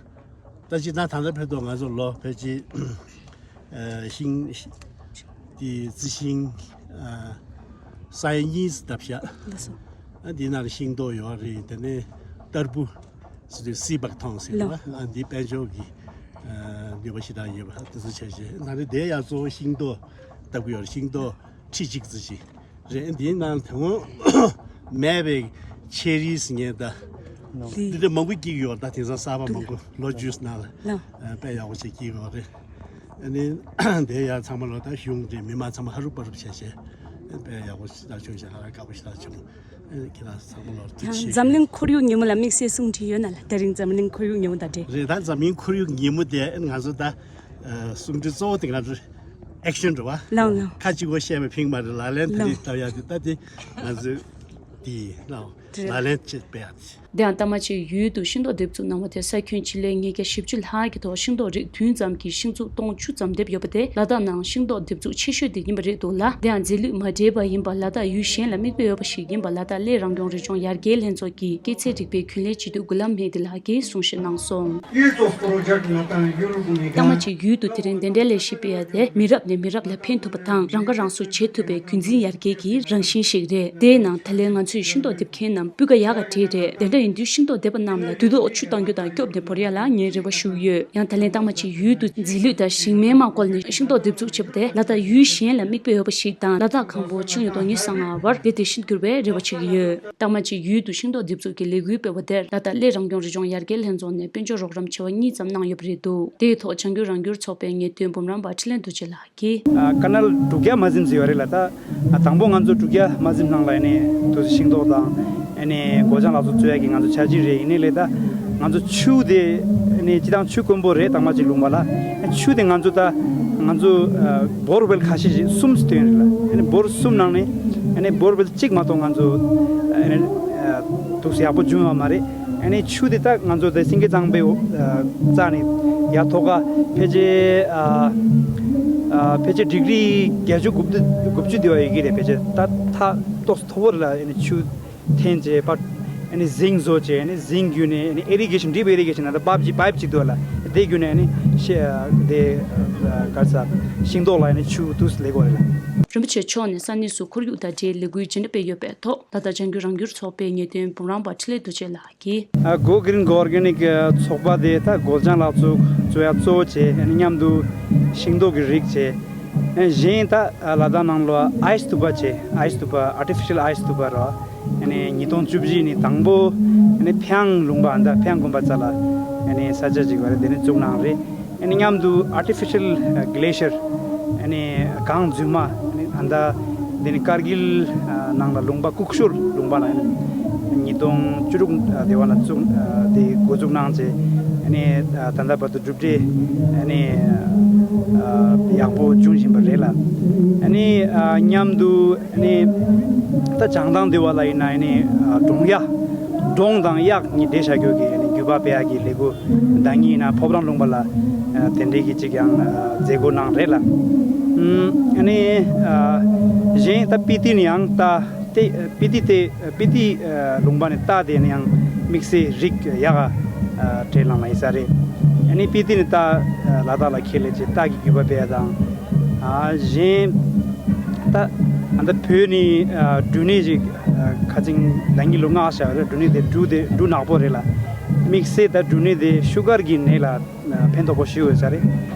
ད་ཅི་ད་ད་ལྟ་ཕེབས་དུས་ང་ཚོ་ལོ་ཕལ་ཆེར་ཨ་ཤིང་དེ་རྩི་ཤིང་ཨ་ས་ཡ་གཉིས་ཙམ་བཏབ་ཤག་ལགས་སོ། ཨ་འདི་ནང་ལ་ཤིང་ཏོག་ཡོད་རེད། དེ་ནས་ཏར་བུ་ཟེར་དུས་སི་བག་ཐོང་ཟེར་བ། ལགས། ཨ་འདི་དཔལ་འབྱོར་གྱི་ཨ་ནུས་པ་ཞེ་དྲག་ཡོད་པ་དེ་ཚོ་བྱས་བྱས། ད་ནི་དེ་ཡང་གཙོ་བོ་ཤིང་ཏོག་བཏབ་ཀྱི་ཡོད་རེད། ཤིང་ཏོག་ཁྲི་གཅིག་ཙམ་ཞིག་རེད། འདིའི་ནང་དེ་སྔོན་མེད་པའི་ཆེ་རི་ཟེར་མཁན་ད། ལི། འདི་འདྲ་མང་པོ་སྐྱེས་ཡོད། ད་དེང་སང་གསར་པ་མང་པོ་ལོ་རྒྱུས་ནང་ལ། ལགས། ཨ་དཔེ་ཡག་པོ་ཞིག་སྐྱེས་ཡོད་རེད། ཨ་ནི་དེ་ཡང་ཚང་མ་ལོ་ད་གཞུང་དེ་མི་མང་ཚང་མ་ཧ་རུབ་པ་རུབ་བྱས་བྱས་དཔེ་ཡག་པོ་ཞིག་ད་བྱུང་བྱས། ཧ་ལས་དགའ་པོ་ཞིག་ད་བྱུང་། ཨ་ནི་ཁྱེད་རང་ཚང་མ་ལོ་ཐུགས་རྗེ་ཆེ། འཛམ་གླིང་ཁོར་ཡུག་ཉིན་མོ་ལ་དམིགས་བསལ་གསུང་འཕྲིན་ཡོད་ན་ལ། དེ་རིང་འཛམ་གླིང་ཁོར་ཡུག་ཉིན་མོ་ད་འདྲེ་རེད། ད་འཛམ་གླིང་ཁོར་ཡུག་ཉིན་མོ་དེ་ང་ཚོ་ད་ཨ་གསུང་འཕྲིན་གཙོ་བོ་དེ་ང་ཚོ་ཨེག་ཤན་རེད་བ། ལགས་ལགས། ཁ་གཅིག་པོ་བཤད་པ་ཕིང་མ་རེད། ལག་ལེན་དེ་རིགས་ལགས་བསྟར་ཡག་དེ་ད་དེ་ང་ཚོས་དེ་ལགས་རེད། ལག་ལེན་བྱེད་པ་ཡག་དེ། དེའང་ཏ་མ་ཅིག་ཡུལ་དུ་ཤིང་ཏོག་འདེབས་འཛུགས་གནང་བ་དེ་ས་ཁྱོན་སྤྱི་ལེ་ཉིས་བརྒྱ་བཞི་བཅུ་ལྷག་གི་ཐོག་ཤིང་ཏོག་རིགས་བདུན་ཙམ་གྱི་ཤིང་འཛུགས་སྟོང་བཅུ་ཙམ་འདེབས་ཡོད་པ་དེ་ལ་དྭགས་ནང་ཤིང་ཏོག་འདེབས་འཛུགས་ཆེ་ཤོས་དེ་ཡིན་པ་རེད་འདུག་ལ། དེའང་རྫས་ལུད་མ་འདྲེས་པ་ཡིན་པ། ལ་དྭགས་ཡུལ་གཞན་ལ་མིག་དཔེ་འོས་པ་ཞིག་ཡིན་པ། ལ་དྭགས་གླེ་རང་སྐྱོང་རི་ལྗོངས་ཡར་རྒྱས་ལྷན་ཚོགས་ཀྱི་སྐྱེད་ཚལ་རིག་པའི་རྒྱུན་ལས་སྤྱི་འཐུས་དགུ་ལམ་མེ་ཏི་ལགས་ཀྱིས་གསུང་བཤད་གནང་སོང་། ཏ་མ་ཅིག་ཡུལ་དུ་དེ་རིང་དེ་འདྲའི་ལས་གཞི་སྤེལ་ཡ་དེ་མི་རབས་ནས་མི་རབས་ལ་ཕན་ཐོགས་པ་དང་། རང་ཁ་རང་གསོ་བྱེད་ཐུབ་པའི་རྒྱུན་འཛིན་ཡར་རྒྱས་ཀྱི་རང་བཞིན་ཞིག་རེད། དེས་ན་ད་ལན་ང་ཚོས་ཤིང་ཏོག་འདེབས་མཁན་རྣམས་སྤུས་ཀ་ཡག་ག་གྲས་རེད། དེ་འདྲ་ཡིན་དུས་ཤིང་ཏོག་འདེབས་པ་རྣམས་ལ་དུས་ཐོག་ཆུ་གཏང་རྒྱུ་དང་སྐྱོབ་ནས་བོར་ཡ་ལ་ངས་རེ་བ་ཞུ་གི་ཡོད། ཡང་ད་ལན་ཏ་མ་ཅིག་ཡུལ་དུ་རྫས་ལུད་དང་ཞིང་སྨན་མ་བཀོལ་ནས་ཤིང་ཏོག་འདེབས་འཛུགས་བྱེད་པ་དེ་ལ་དྭགས་ཡུལ་གཞན་ལ་མིག་དཔེ་འོས་པ་ཞིག་དང་། ལ་དྭགས་གང་པོ་ཆིངས་ཡོད་དོན་གཉིས་གསང་སྔགས་བར་དེ་དེ་བཞིན་འགྱུར་བའི་རེ་བ་བྱེད་ཀྱི་ཡོད། ཏ་མ་ཅིག་ཡུལ་དུ་ཤིང་ཏོག་འདེབས་འཛུགས་ཀྱི་ལས་འགུལ་སྤེལ་བ་དེར་ལ་དྭགས་གླེ་རང་སྐྱོང་རི་ལྗོངས་ཡར་རྒྱས་ལྷན་ཚོགས་ནས་དཔལ་འབྱོར་རོགས་རམ་བྱ་བ་གཉིས་ཙམ་གནང་ཡོད་པ་རེད་འདུག་དེའི་ཐོག་ལྗང་རྒྱུ་རང་འགྱུར་ཚོགས་པའི་ངེས་སྟོན་འབུམ་རམས་པ་འཕྲིན་ལས་རྡོ་རྗེ་ལགས་ཀྱིས། ཨ་ཀ་ནལ་དྲུག་བརྒྱ་མ་ཟིན་ཟེར་བ་རེད་ལ། ད་ཨ་དང་པོ་ང་ཚོ་དྲུག་བརྒྱ་མ་ཟིན་ནང་ལ་ཨ་ནི་དུ་ཤིང་ཏོག་དང་ཨ་ནི་སྒོ་ལྕང་ལག་ཚོ་བཙུགས་ཡ་གི་ང་ཚོ་འཆར་གཞི་རེད། ཡིན་ནའི་ལས་ད་ང་ཚོ་ཆུ་དེ་ཨ་ནི་སྤྱི་བཏང་ཆུ་དཀོན་པོ་རེད། ཏ་མ་ཅིག་ལུང་པ་ལ་ཨ་ཆུ་དེ་ང་ཚོ་ད་ང་ཚོ་ཨ་བོར་ཝེལ་ཁ་ཤས་ཤིག་གསུམ་བཏོན་རེད་ལ། ཨ་ནི་བོར་གསུམ་ནང་ནས་ཨ་ནི་བོར་ཝེལ་གཅིག་མ་གཏོགས་ང་ཚོ་ཨ་ནི་ཨ་དུ་ཡག་པོ་བྱུང་བ་མ་རེད། ཨ་ནི་ཆུ་དེ་ད་ང་ཚོ་དེ་སེང་གེ་གཙང་པོའི་རྩ་ནས་ཡར་ཐོག་ཁ་ཕལ་ཆེར་ཨ་ཨ་ཕལ་ཆེར་ཌིག་རི་བརྒྱད་ཅུ་དགུ་བཅུ་དགུ་བཅུ་དེ་བ་ཡོད་ཀྱི་རེད། ཕལ་ཆེར་ད་ཐག་ཏོག་ཙམ་མཐོ་པོ་རེད་ལ། ཨ་ནི་ཆུ་འཐེན་བྱས་པ་ཨ་ནི་རྫིང་བཟོ་བྱས། ཨ་ནི་རྫིང་བརྒྱུད་ནས་ཨ་ནི་ཨི་རི་གེ་ཤན་ཌིབ་ཨི་རི་གེ་ཤན་ད་པའིབ་ཅིག་པའིབ་ཅིག་འདུག་ལ། དེ་བརྒྱུད་ནས་ཨ་ནི་ཤེ་དེ་ག་ས་ཤིང་ཏོག་ལ་ཨ་ནི་ཆུ་དུས་ལེགས་པོ་རེད་ལ། རིན་པོ་ཆེ་མཆོག་ནས་ས་གནས་སུ་ཁོར་ཡུག་དང་འབྲེལ་ལས་འགུལ་ཇི་འདྲ་སྤེལ་ཡོད་པའི་ཐོག་ལ་དྭགས་ལྗང་རྒྱུ་རང་འགྱུར་ཚོགས་པའི་ངེས་སྟོན་འབུམ་རམས་པ་འཕྲིན་ལས་རྡོ་རྗེ་ལགས་ཀྱིས། ཨ་Go Green Go Organic ཚོགས་པ་དེ་ད་སྒོ་ལྕང་ལག་འཛུགས་བཟོ་ཡ་གཙོ་བོ་བྱས། ཨ་ནི་མཉམ་དུ་ཤིང་ཏོག་གི་རིགས་བྱས། ཨ་གཞན་ད་ལ་དྭགས་ནང་ལ་ཨའིས་དུ་པ་བྱས། ཨའིས་དུ་པ་ཨར་ཊི་ཕི་ཤལ་ཨའིས་དུ་པ་ར། ཨ་ནི་ཉིས་སྟོང་བཅུ་བཞི་ནས་དང་པོ་ཨ་ནི་ཕྱང་ལུང་པ་ད་ཕྱང་དགོན་པ་རྩ་ལ་ཨ་ནི་ས་ཆ་ཅིག་བ་རེད། དེ་ནས་བཙུགས་གནང་རེད། ཨ་ནི་མཉམ་དུ་ཨར་ཊི་ཕི་ཤལ་གི་ལེ་ཤར་ཨ་ནི་གངས་རྫུན་མ་ཨ་ནི་ཨ་ད་དེ་ནི་ཀར་གིལ་ནང་ལ་ལུང་པ་ཀུག་ཤོར་ལུང་པ་ལ་ཨ་ནི་ཉིས་ སྟོང་བཅུ་དྲུག་དེ་བ་ལ་བཙུགས་དེ་འགོ་འཛུགས་གནང་རྗེས་ཨ་ནི་ད་ལྟ་བར་དུ་གྲུབ་འབྲས་ཨ་ནི་ཡག་པོ་འབྱུང་བཞིན་པ་རེད་ལ། ཨ་ནི་མཉམ་དུ་ཨ་ནི་ད་བྱང་ཐང་དེ་བ་ལ་ཡིན་ན་ཨ་ནི་གྲོང་གཡག་གྲོང་དང་གཡག་གཉིས་འདྲེས་བཞག་རྒྱུ་གི་ཨ་ནི་རྒྱུད་པ་སྤེལ་ཡག་གི་ལས་འགུལ་ཟླ་གཉིས་ཡིན་ན་ཕོབ་རང་ལུང་པ་ལ་དེ་འདྲའི་གི་ཅིག་ཡང་མཛད་སྒོ་གནང་རེད་ལ། ཨ་ནི་གཞན་ད་སྤི་ཏི་ནི་ཡང་ད། དེ་སྤི་ཏི་དེ་སྤི་ཏི་ལུང་པ་ནས་རྟ་དེ་ནི་ཡང་དམིགས་བསལ་རིགས་ཡག་ག་བྲེལ་ལང་ལ་ཡིན་ས་རེད། ཨ་ནི་སྤི་ཏི་ནས་རྟ་ལ་དྭགས་ལ་ཁྱེར་ལས་ཅེ་རྟ་གི་རྒྱུད་པ་སྤེལ་དང་། གཞན་ད་ཨ་ད་བོད་ནི་འབྲུ་ནད་ཅིག་ཁ་ཅིང་ཟླ་ཉིན་ལོ་ལྔ་བཞག་རེད། འབྲུ་ནད་དེ་འབྲུ་དེ་འབྲུ་ནག་པོ་རེད་ལ། དམིགས་བསལ་ད་འབྲུ་ནད་དེ་ཤུ་གར་གི་ནད་ལ། ཕན་ཐོགས་པོ་ཞུ་འོས་ས་རེད།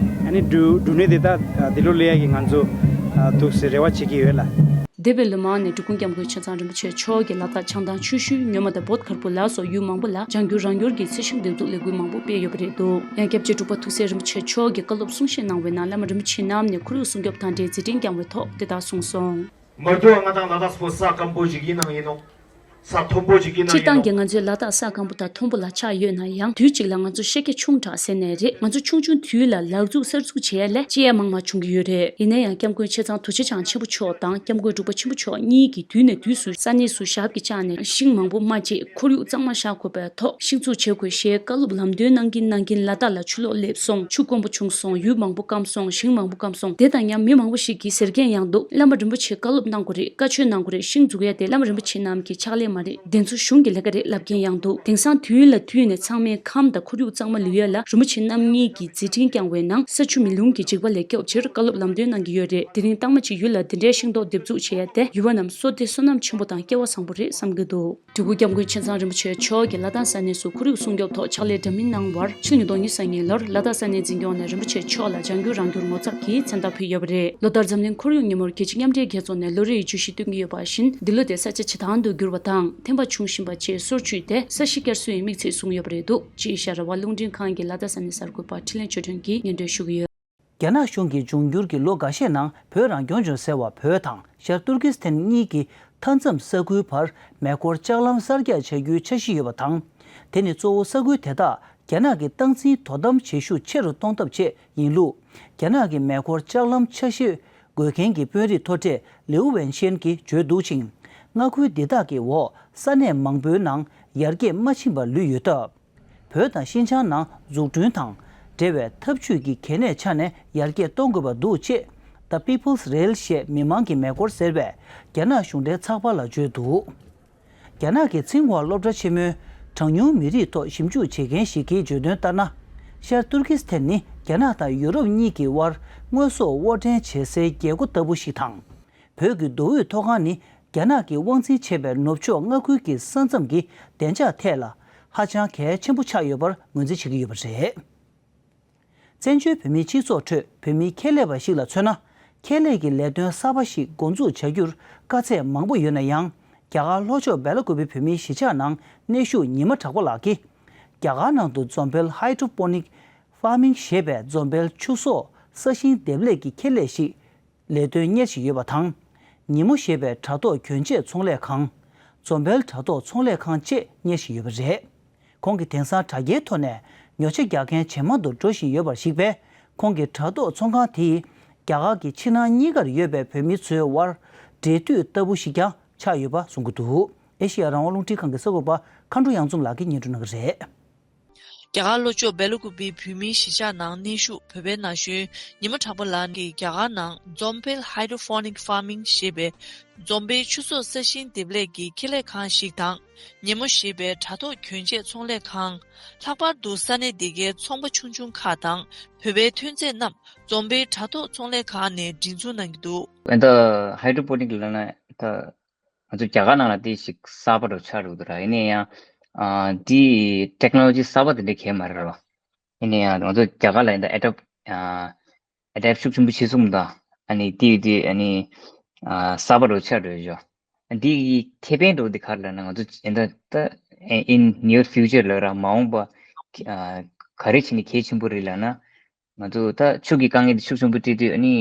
ཨ་ནི་འབྲུ་འབྲུ་ནད་དེ་དག་འདི་ལོ་སླེབས་ཡ་གི་ང་ཚོ་འདུག་སེ་རེ་བ་བྱེད་ཀྱི་ཡོད་ལ། འདས་པའི་ལོ་མང་ནས་འབྲི་གུང་སྐྱབས་མགོན་ཆེ་ཚང་རིན་པོ་ཆེ་མཆོག་གིས་ལ་དྭགས་བྱང་ཐང་ཆུ་ཤུར་ཉོ་མ་དང་བོད་ཁར་བུ་ལ་སོགས་ཡུལ་མང་པོ་ལ་ལྗང་གུ་རང་ཡུལ་གྱི་ཚལ་ཞིང་འདེབས་འཛུགས་ལས་འགུལ་མང་པོ་སྤེལ་ཡོད་པ་རེད་འདུག་ཡང་སྐྱབས་རྗེ་འབྲུག་པ་ཐུགས་སྲས་རིན་པོ་ཆེ་མཆོག་གིས་བཀའ་སློབ་གསུང་བཤད་གནང་བའི་ནང་བླ་མ་རིན་པོ་ཆེ་རྣམས་ནས་ཁོར་ཡུག་སྲུང་སྐྱོབ་དང་འབྲེལ་མཛད་འཕྲིན་བསྐྱངས་པའི་ཐོག་དེ་ལྟར་གསུངས་སོང་། མར་དུ་ང་དང་ལ་དྭགས་པོ་ས་སྐམ་པོ་ཞིག་ཡིན་ནང་ཡིན་ནོ། ས་མཐོན་པོ་ཞིག་ཡིན་ནང་སྤྱིར་བཏང་གི་ང་ཚོའི་ལ་དྭགས་ས་སྐམ་པོ་དང་མཐོན་པོ་ལ་ཆགས་ཡོད་ན་ཡང་དུས་གཅིག་ལ་ང་ཚོ་ཤེད་སྐྱེ་ཆུང་དྲགས་ཟེར་ནའི་རེད། ང་ཚོ་ཆུང་ཆུང་དུས་ལ་ལག་འཛུགས་གསར་འཛུགས་བྱེད་ཡ་ལས་སྐྱེ་ཡ་མང་མང་བྱུང་གི་ཡོད་རེད། ཡིན་ན་ཡང་སྐྱབས་མགོན་ཆེ་ཚང་རྡོ་རྗེ་འཆང་ཆེན་པོ་མཆོག་དང་སྐྱབས་མགོན་འབྲུག་པ་ཆེན་པོ་མཆོག་གཉིས་ཀྱིས་དུས་ནས་དུས་སུ་ས་གནས་སུ་ཞབས་ཀྱིས་བཅགས་ནས་ཤིང་མང་པོ་མ་བཅད་ཁོར་ཡུག་གཙང་མ་བཞག་དགོས་པའི་ཐོག་ཤིང་འཛུགས་བྱེད་དགོས་ཞེས་བཀའ་སློབ་ལམ་སྟོན་གནང་གིན་གནང་གིན་ལ་དྭགས་ལ་ཆུ་ལོག་སླེབས་སོང་། ཆུ་དཀོན་པོ་བྱུང་སོང་། ཡུལ་མང་པོ་སྐམ་སོང་། ཞིང་མང་པོ་སྐམ་སོང་། དེ་དང་མཉམ་མི་མང་པོ་ཞིག་གིས་ཟེར་མཁན་ཡང་འདུག་བླ་མ་རིན་པོ་ཆེས་བཀའ་སློབ་གནང་དགོས་རེད། བཀའ་ཆོས་གནང་དགོས་རེད། ཤིང་འཛུགས་ཡ་དེ་བླ་མ་རིན་པོ་ཆེ་རྣམས་ཀྱི་ཕྱག་ལས་མ་རེད། དེ་ཚོ་གཞུང་གི་ལས་ཀ་རེད་ལབ་མཁན་ཡང་འདུག་དེང་སང་དུས་ཡུན་ལ་དུས་ནས་ཚང་མས་ཁམས་དང་ཁོར་ཡུག་གཙང་མ་ལུས་ཡ་ལ་རིན་པོ་ཆེ་རྣམ་གཉིས་ཀྱིས་མཛད་འཕྲིན་བསྐྱངས་པའི་ནང་ས་ཆུ་མེ་རླུང་གི་འཇིགས་པ་ལས་སྐྱོབ་ཕྱིར་བཀའ་སློབ་ལམ་སྟོན་གནང་གི་ཡོད་རེད། དེ་རིང་རྟགས་མ་གཅིག་ཡུལ་ལ་འདི་འདྲའི་ཤིང་ཏོག་འདེབས་འཛུགས་བྱེད་ཡ་དེ་ཡུལ་བ་རྣམས་བསོད་བདེ་བསོད་ནམས་ཆེན་པོ་དང་སྐལ་བ་བཟང་པོ་རེད་བསམ་གྱི་འདུག་འབྲི་གུང་སྐྱབས་མགོན་ཆེ་ཚང་རིན་པོ་ཆེ་མཆོག་གིས་ལ་དྭགས་ས་གནས་སུ་ཁོར་ཡུག་སྲུང་སྐྱོབ་ཐོག་ཕྱག་ལས་འདྲ་མིན་གནང་བར་ཕྱི་ལོ་ཉིས་སྟོང་ཉི་ཤུ་རྩ་གཉིས་ལོར་ལ་དྭགས་ས་གནས་འཛིན་སྐྱོང་ནས་རིན་པོ་ཆེ་མཆོག་ལ་ལྗང་གུ་རང་འཁྱོར་ངོ་ཚབ་ཀྱི་མཚན་རྟགས་ཕུལ་ཡོད་པ་རེད། ལོ་ལྟར་འཛམ་གླིང་ཁོར་ཡུག་ཉིན་མོར་རྒྱལ་སྤྱི་མཉམ་འབྲེལ་རྒྱལ་ཚོགས་ནས་ལོ་རེའི་བརྗོད་གཞི་བཏོན་གྱི་ཡོད་པ་བཞིན་འདི་ལོ་དེ་ས་ཆ་བྱེ་ཐང་དུ་གྱུར་བ་དང་ཐན་པ་བྱུང་བཞིན་པ་བཅས་སོར་ཆུད་དེ་ས་གཞི་བསྐྱར་གསོའི་དམིགས་ཚད་བཟུང་ཡོད་པ་རེད་འདུག་ཅེས་ཤར་ར་བ་རླུང་འཕྲིན་ཁང་གི་ལ་དྭགས་ས་གནས་གསར་འགོད་པ་འཕྲིན་ལས་ཆོས་སྒྲོན་གྱིས་སྙན་སྒྲོན་ཞུ་གི་ཡོད། རྒྱ་ནག་གཞུང་གིས་འབྱུང་འགྱུར་གྱི་ལོ་འགའ་ཤས་ནང་བོད་རང་སྐྱོང་ལྗོངས་ཟེར་བ་བོད་དང་ཤར་ཏུར་ཀི་སི་ཐན་གཉིས་ཀྱི་མཐའ་མཚམས་ས་ཁུལ་བར་མེ་འཁོར་ལྕགས་ལམ་གསར་རྒྱག་བྱ་རྒྱུའི་འཆར་གཞི་ཡོད་པ་དང་། དེ་ནི་གཙོ་བོ་ས་ཁུལ་དེ་དག་རྒྱ་ནག་གི་སྟངས་འཛིན་དོ་དམ་བྱེད་ཤུགས་ཆེ་རུ་གཏོང་ཐབས་ཆེད་ཡིན་ལུགས། རྒྱ་ནག་གི་མེ་འཁོར་ལྕགས་ལམ་ཆ་ཤས་འགོད་མཁན་གྱི་དཔོན་རིགས་མཐོ་གྲས་ལིའུ་ཝེན་ཆེན་གྱིས་བརྗོད་འདུག་ཅིང་། མངའ་ཁུལ་འདི་དག་གི་འོག་ས་གནས་མང་པོའི་ནང་ཡར་རྒྱས་མ་ཕྱིན་པར་ལུས་ཡོད་སྟབས། བོད་དང་ཤིན་ཅང་ནང་འཛུགས་སྐྲུན་དང་འབྲེལ་བའི་འཐབ་ཇུས་ཀྱི་གལ་གནད་ཆ་ནས་ཡར་རྒྱས་གཏོང་དགོས་པ་འདུག་ཅེས་The People's Rail ཞེས་མི་མང་གི་མེ་འཁོར་ཟེར་བའི་རྒྱ་ནག་གཞུང་འབྲེལ་ཚགས་པར་ལ་བརྗོད་འདུག་རྒྱ་ནག་གི་ཚིང་ཧྭ་སློབ་གྲྭ་ཆེན་མོའི་གྲངས་ཉུང་མི་རིགས་ཐོག་ཞིབ་འཇུག་བྱེད་མཁན་ཞིག་གིས་བརྗོད་དོན་ལྟར་ན། ཤར་ཏུར་ཀི་སི་ཐན་ནི་རྒྱ་ནག་དང་ཡུ་རོབ་གཉིས་ཀྱི་དབར་དངོས་ཟོག་དབོར་འདྲེན་བྱེད་སའི་རྒྱལ་སྒོ་ལྟ་བུ་ཞིག་དང་། བོད་ཀྱི་མདོ་དབུས་མཐོ་སྒང་ནི་རྒྱ་ནག་གིས་དབང་འཛིན་བྱས་པའི་ནུབ་ཕྱོགས་མངའ་ཁུལ་གྱི་ས་མཚམས་ཀྱི་བདེ་འཇགས་ཐད་ལ་ཧ་ཅང་གལ་ཆེན་པོ་ཆགས་ཡོད་པར་ངོས་འཛིན་བྱེད་ཀྱི་ཡོད་པ་རེད། བཙན་བྱོལ་བོད་མིའི་སྤྱི་ཚོགས་ཁྲོད་བོད་མིའི་ཁྱད་ལས་པ་ཞིག་ལ་མཚོན་ན། ཁྱད་ལས་ཀྱི་ལས་དོན་གསར་པ་ཞིག་འགོ་འཛུགས་བྱ་རྒྱུར་དཀའ་ཚེགས་མང་པོ་ཡོད་ན་ཡང་། རྒྱ་གར་ལྷོ་ཕྱོགས་སྦེ་ལ་ཀུ་པེའི་བོད་མིའི་གཞིས་ཆགས་ནང་གནས་བཞུགས་ཉི་མ་གྲགས་པ་ལགས་ཀྱིས། རྒྱ་གར་ནང་དུ་འཛོམས་དཔལ་Hydroponic Farming ཞེས་པའི་འཛོམས་དཔལ་ཆུ་གསོག་ས་ཞིང་འདེབས་ལས་ཀྱི་ཁྱད་ལས་ཤིག་ལས་དོན་གཉེར་བཞིན་ཡོད་པ་དང་། ཉིན་མོ་ཞེས་པའི་དྲ་ཐོག་གྱོན་ཆས་ཚོང་ལས་ཁང་། འཛོམས་དཔལ་དྲ་ཐོག་ཚོང་ལས་ཁང་བཅས་གཉེར་བཞིན་ཡོད་པ་རེད། ཁོང་གིས་དེང་སང་དྲ་རྒྱའི་ཐོག་ནས་ཉོ་ཆ་རྒྱག་མཁན་ཇེ་མང་དུ་འགྲོ་བཞིན་ཡོད་པར་གཞིགས་པས། ཁོང་གི་དྲ་ཐོག་ཚོང་ཁང་དེས་རྒྱ་གར་གྱི་ཕྱི་ནང་གཉིས་ཀར་ཡོད་པའི་བོད་མི་ཚོའི་དབར་འབྲེལ་མཐུད་ལྟ་བུ་ཞིག་ཀྱང་ཆགས་ཡོད་པ་གསུང་གི་འདུག་ཨེ་ཤེ་ཡ་རང་དབང་རླུང་འཕྲིན་ཁང་གི་གསར་འགོད་པ་མཁའ་འགྲོ་གཡང་འཛོམས་ལགས་ཀྱིས་སྙན་སྒྲོན་གནང་གི་རེད། རྒྱ་གར་ལྷོ་ཕྱོགས་སྦེ་ལ་ཀུ་པེའི་བོད་མིའི་གཞིས་ཆགས་ནང་གནས་བཞུགས་བོད་པའི་ན་གཞོན་ཉི་མ་གྲགས་པ་ལགས་ཀྱིས་རྒྱ་གར་ནང་འཛོམས་དཔལ་Hydroponic Farming ཞེས་པའི་འཛོམས་དཔལ་ཆུ་གསོག་ས་ཞིང་འདེབས་ལས་ཀྱི་ཁྱད་ལས་ཁང་ཞིག་དང་། ཉིན་མོ་ཞེས་པའི་དྲ་ཐོག་གྱོན་ཆས་ཚོང་ལས་ཁང་། ལྷག་པར་དུ་ས་གནས་དེ་གའི་ཚོང་པ་ཆུང་ཆུང་ཁག་དང་བོད་པའི་ཐོན་རྫས་རྣམས་འཛོམས་དཔལ་དྲ་ཐོག་ཚོང་ལས་ཁང་ནས་སྒྲིག་འཛུགས་གནང་གི་འདུག་ཨ་ད་Hydroponic ལབ་ན་ད་ང་ཚོ་རྒྱ་གར་ནང་ལ་དེ་ཞིག་གསར་པ་རུ་ཆགས་འགྲོ་གི་འདུག་ར། ཡིན་ན་ཡང་ཨ་དེ་ཊེག་ནོ་ལོ་ཇི་གསར་པ་དེ་འདྲ་གང་ཡང་མ་རེད་ར། ཡིན་ན་ཡང་ང་ཚོ་རྒྱ་གར་ལ་ཡིན་ད་ཨེ་ཌབ་ཨ་ཨེ་ཌབ་ཤུགས་ཆེན་པོ་བྱེད་གསུངས་དང་། ཨ་ནི་དེ་དེ་ཨ་ནི་ཨ་གསར་པ་རུ་ཆགས་འགྲོ་ཡོད། འདི་ཡི་ཁེ་ཕན་འགྲོ་འདི་ག་རེ་ལབ་ན། ང་ཚོ་ཨེ་ད་ད་in near future ལབ་ར། མ་འོངས་པ་ཨ་ག་རེ་བྱས་ནས་གལ་ཆེན་པོ་རེད་ལབ་ན། ང་ཚོ་ད་ཆུ་གི་དཀའ་ངལ་འདི་ཤུགས་ཆེན་པོ་འཕྲད་དུས། ཨ་ནི་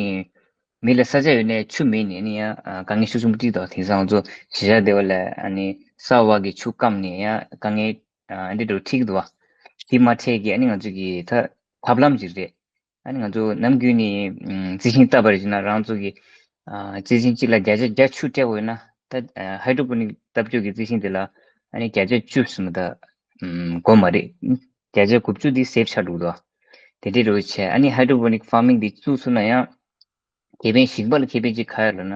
མི་ལ་ས་ཆ་ཡོད་ནའི་ཆུ་མེད་ནས་ཨ་ནི་ཡང་ཨ་དཀའ་ངལ་ཤུགས་ཆེན་པོ་འཕྲད་དོ། དེང་སང་ང་ཚོ་གཞིས་ཆགས་སྡེ་བ་ལ་ཨ་ནི་ གསར་བ་གི་ཆུ་སྐམ་ནས་ཡང་དཀའ་ངལ་ཨ་འདི་འདྲ་འཕྲད་ཀྱི་འདུག་བ། དེ་མ་འཕྲད་ཀྱི་ཨ་ནི་ང་ཚོ་གི་ད་ཐབས་ལམ་ཅིག་རེད། ཨ་ནི་ང་ཚོ་ནམ་རྒྱུན་ནས་ཨམ་རྩི་ཤིང་བཏབ་པ་རེད་ཅེ་ན་རང་ཚོ་གི་ཨ་རྩི་ཤིང་གཅིག་ལ་བརྒྱ་ཆ་བརྒྱ་ཆུ་སྤྲད་དགོས་ན་ད་ཨ་ཧའི་ཌྲོ་པོ་ནིག་བཏབ་ཆོག་གི་རྩི་ཤིང་དེ་ལ་ཨ་ནི་བརྒྱ་ཆ་བཅུ་ཙམ་ད་ཨམ་དགོས་མ་རེད། བརྒྱ་ཆ་དགུ་བཅུ་འདི་སེབ་ཆགས་འགྲོ་གི་འདུག་དེ་འདྲའི་འགྲོ་བྱས་ཨ་ནི་ཧའི་ཌྲོ་པོ་ནིག་ཕར་མིང་འདི་བཙུགས་སོང་ན་ཡང་ཁེ་ཕན་ཞིང་པ་ལ་ཁེ་ཕན་ཅིག་ག་ཡོད་ལབ་ན།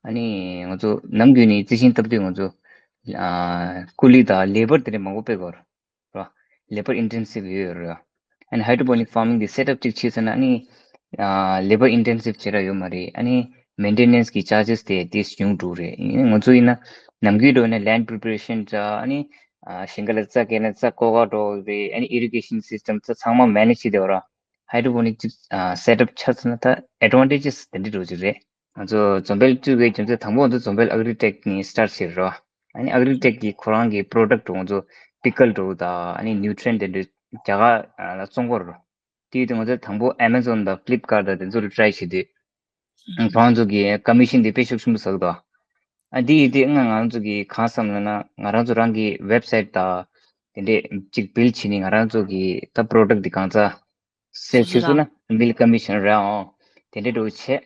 ཨ་ནི་ང་ཚོ་ནམ་རྒྱུན་ནས་རྩི་ཤིང་བཏབ་དུས་ང་ཚོ་ཨ་ཀུ་ལི་དང་ལེ་བར་དེ་འདྲ་མང་པོ་སྤྲད་དགོས་རེད། རེད་བ། ལེ་བར་ཨིན་ཊེན་སིབ་ཡོད་རེད་བ། ཨ་ནི་ཧའི་ཌྲོ་པོ་ནིག་ཕར་མིང་འདི་སེ་ཊབ་ཅིག་བྱས་ཟེར་ན་ཨ་ནི་ཨ་ལེ་བར་ཨིན་ཊེན་སིབ་བྱེད་ར་ཡོད་མ་རེད། ཨ་ནི་མེན་ཊེ་ནེན་སི་གི་ཅར་ཇེ་སི་དེ་ཏོག་ཙམ་ཉུང་འགྲོ་རེད། ང་ཚོ་ཡིན་ན་ནམ་རྒྱུན་འགྲོ་ན་ལེན་ཌི་པི་རི་པེ་རེ་ཤན་འདྲ་ཨ་ནི་ཨ་ཞིང་ཁ་ལ་རྩྭ་སྐྱེས་ན་རྩྭ་བརྐོ་ག་འགྲོ་རེད། ཨ་ནི་ཨི་རི་གེ་ཤན་སིས་ཊམ་རྩྭ་ཚང་མ་མེ་ནེཇ་བྱེད་བསྡད་པ་ར། ཧའི་ཌྲོ་པོ་ནིག་ཅིག་ཨ་སེ་ཊབ་ཆགས་ཚར་ན་ད་ཨེ་ཌི་ཝན་ཊེ་ཇེ་སི་དེ་འདྲ་འགྲོ་གི་རེད། ང་ཚོ་འཛོམས་དཔལ་བཙུགས་པའི་རྒྱུ་མཚན་དང་པོ་ང་ཚོ་འཛོམས་དཔལ་ཨེག་རི་ཊེག་ནས་སི་ཊར་བྱས་རོ། ཨ་ནི་ཨེག་རི་ཊེག་གིས་ཁོ་རང་གི་པོ་རོ་ཌག་ཊི་ང་ཚོ་པི་ཀལ་འདྲ་བོ་དང་ཨ་ནི་ནིའུ་ཊི་རི་ཡན་ཊི་དེ་འདྲ་རྒྱ་གར་ལ་བཙོང་གི་ཡོད་རེད། དེ་ཡོད་དུས་ང་ཚོ་དང་པོ་ཨེ་མ་ཛོན་དང་ཕི་ལིབ་ཀ་ཊི་དང་དེ་ཚོ་ལ་ཊི་རའེ་བྱེད་དུས། ཁོ་རང་ཚོ་གི་ཀོ་མི་ཤན་དེ་དཔེ་ཤུགས་ཆེན་པོ་ཟ་གི་འདུག་ཨ་འདི་ཡིན་དུས་ང་ང་རང་ཚོ་གི་གང་བསམ་ལབ་ན་ང་རང་ཚོ་རང་གི་ཝེབ་སའིཊ་དང་དེ་འདྲས་ཅིག་བིལ་ཌི་བྱས་ནས་ང་རང་ཚོ་གི་ད་པོ་རོ་ཌག་ཊི་འདི་གང་ཚ་སེལ་བྱེད་སོང་ན་བིལ་ཀོ་མི་ཤན་རེད་ཨང་། དེ་འདྲས་འགྲོ་བྱས།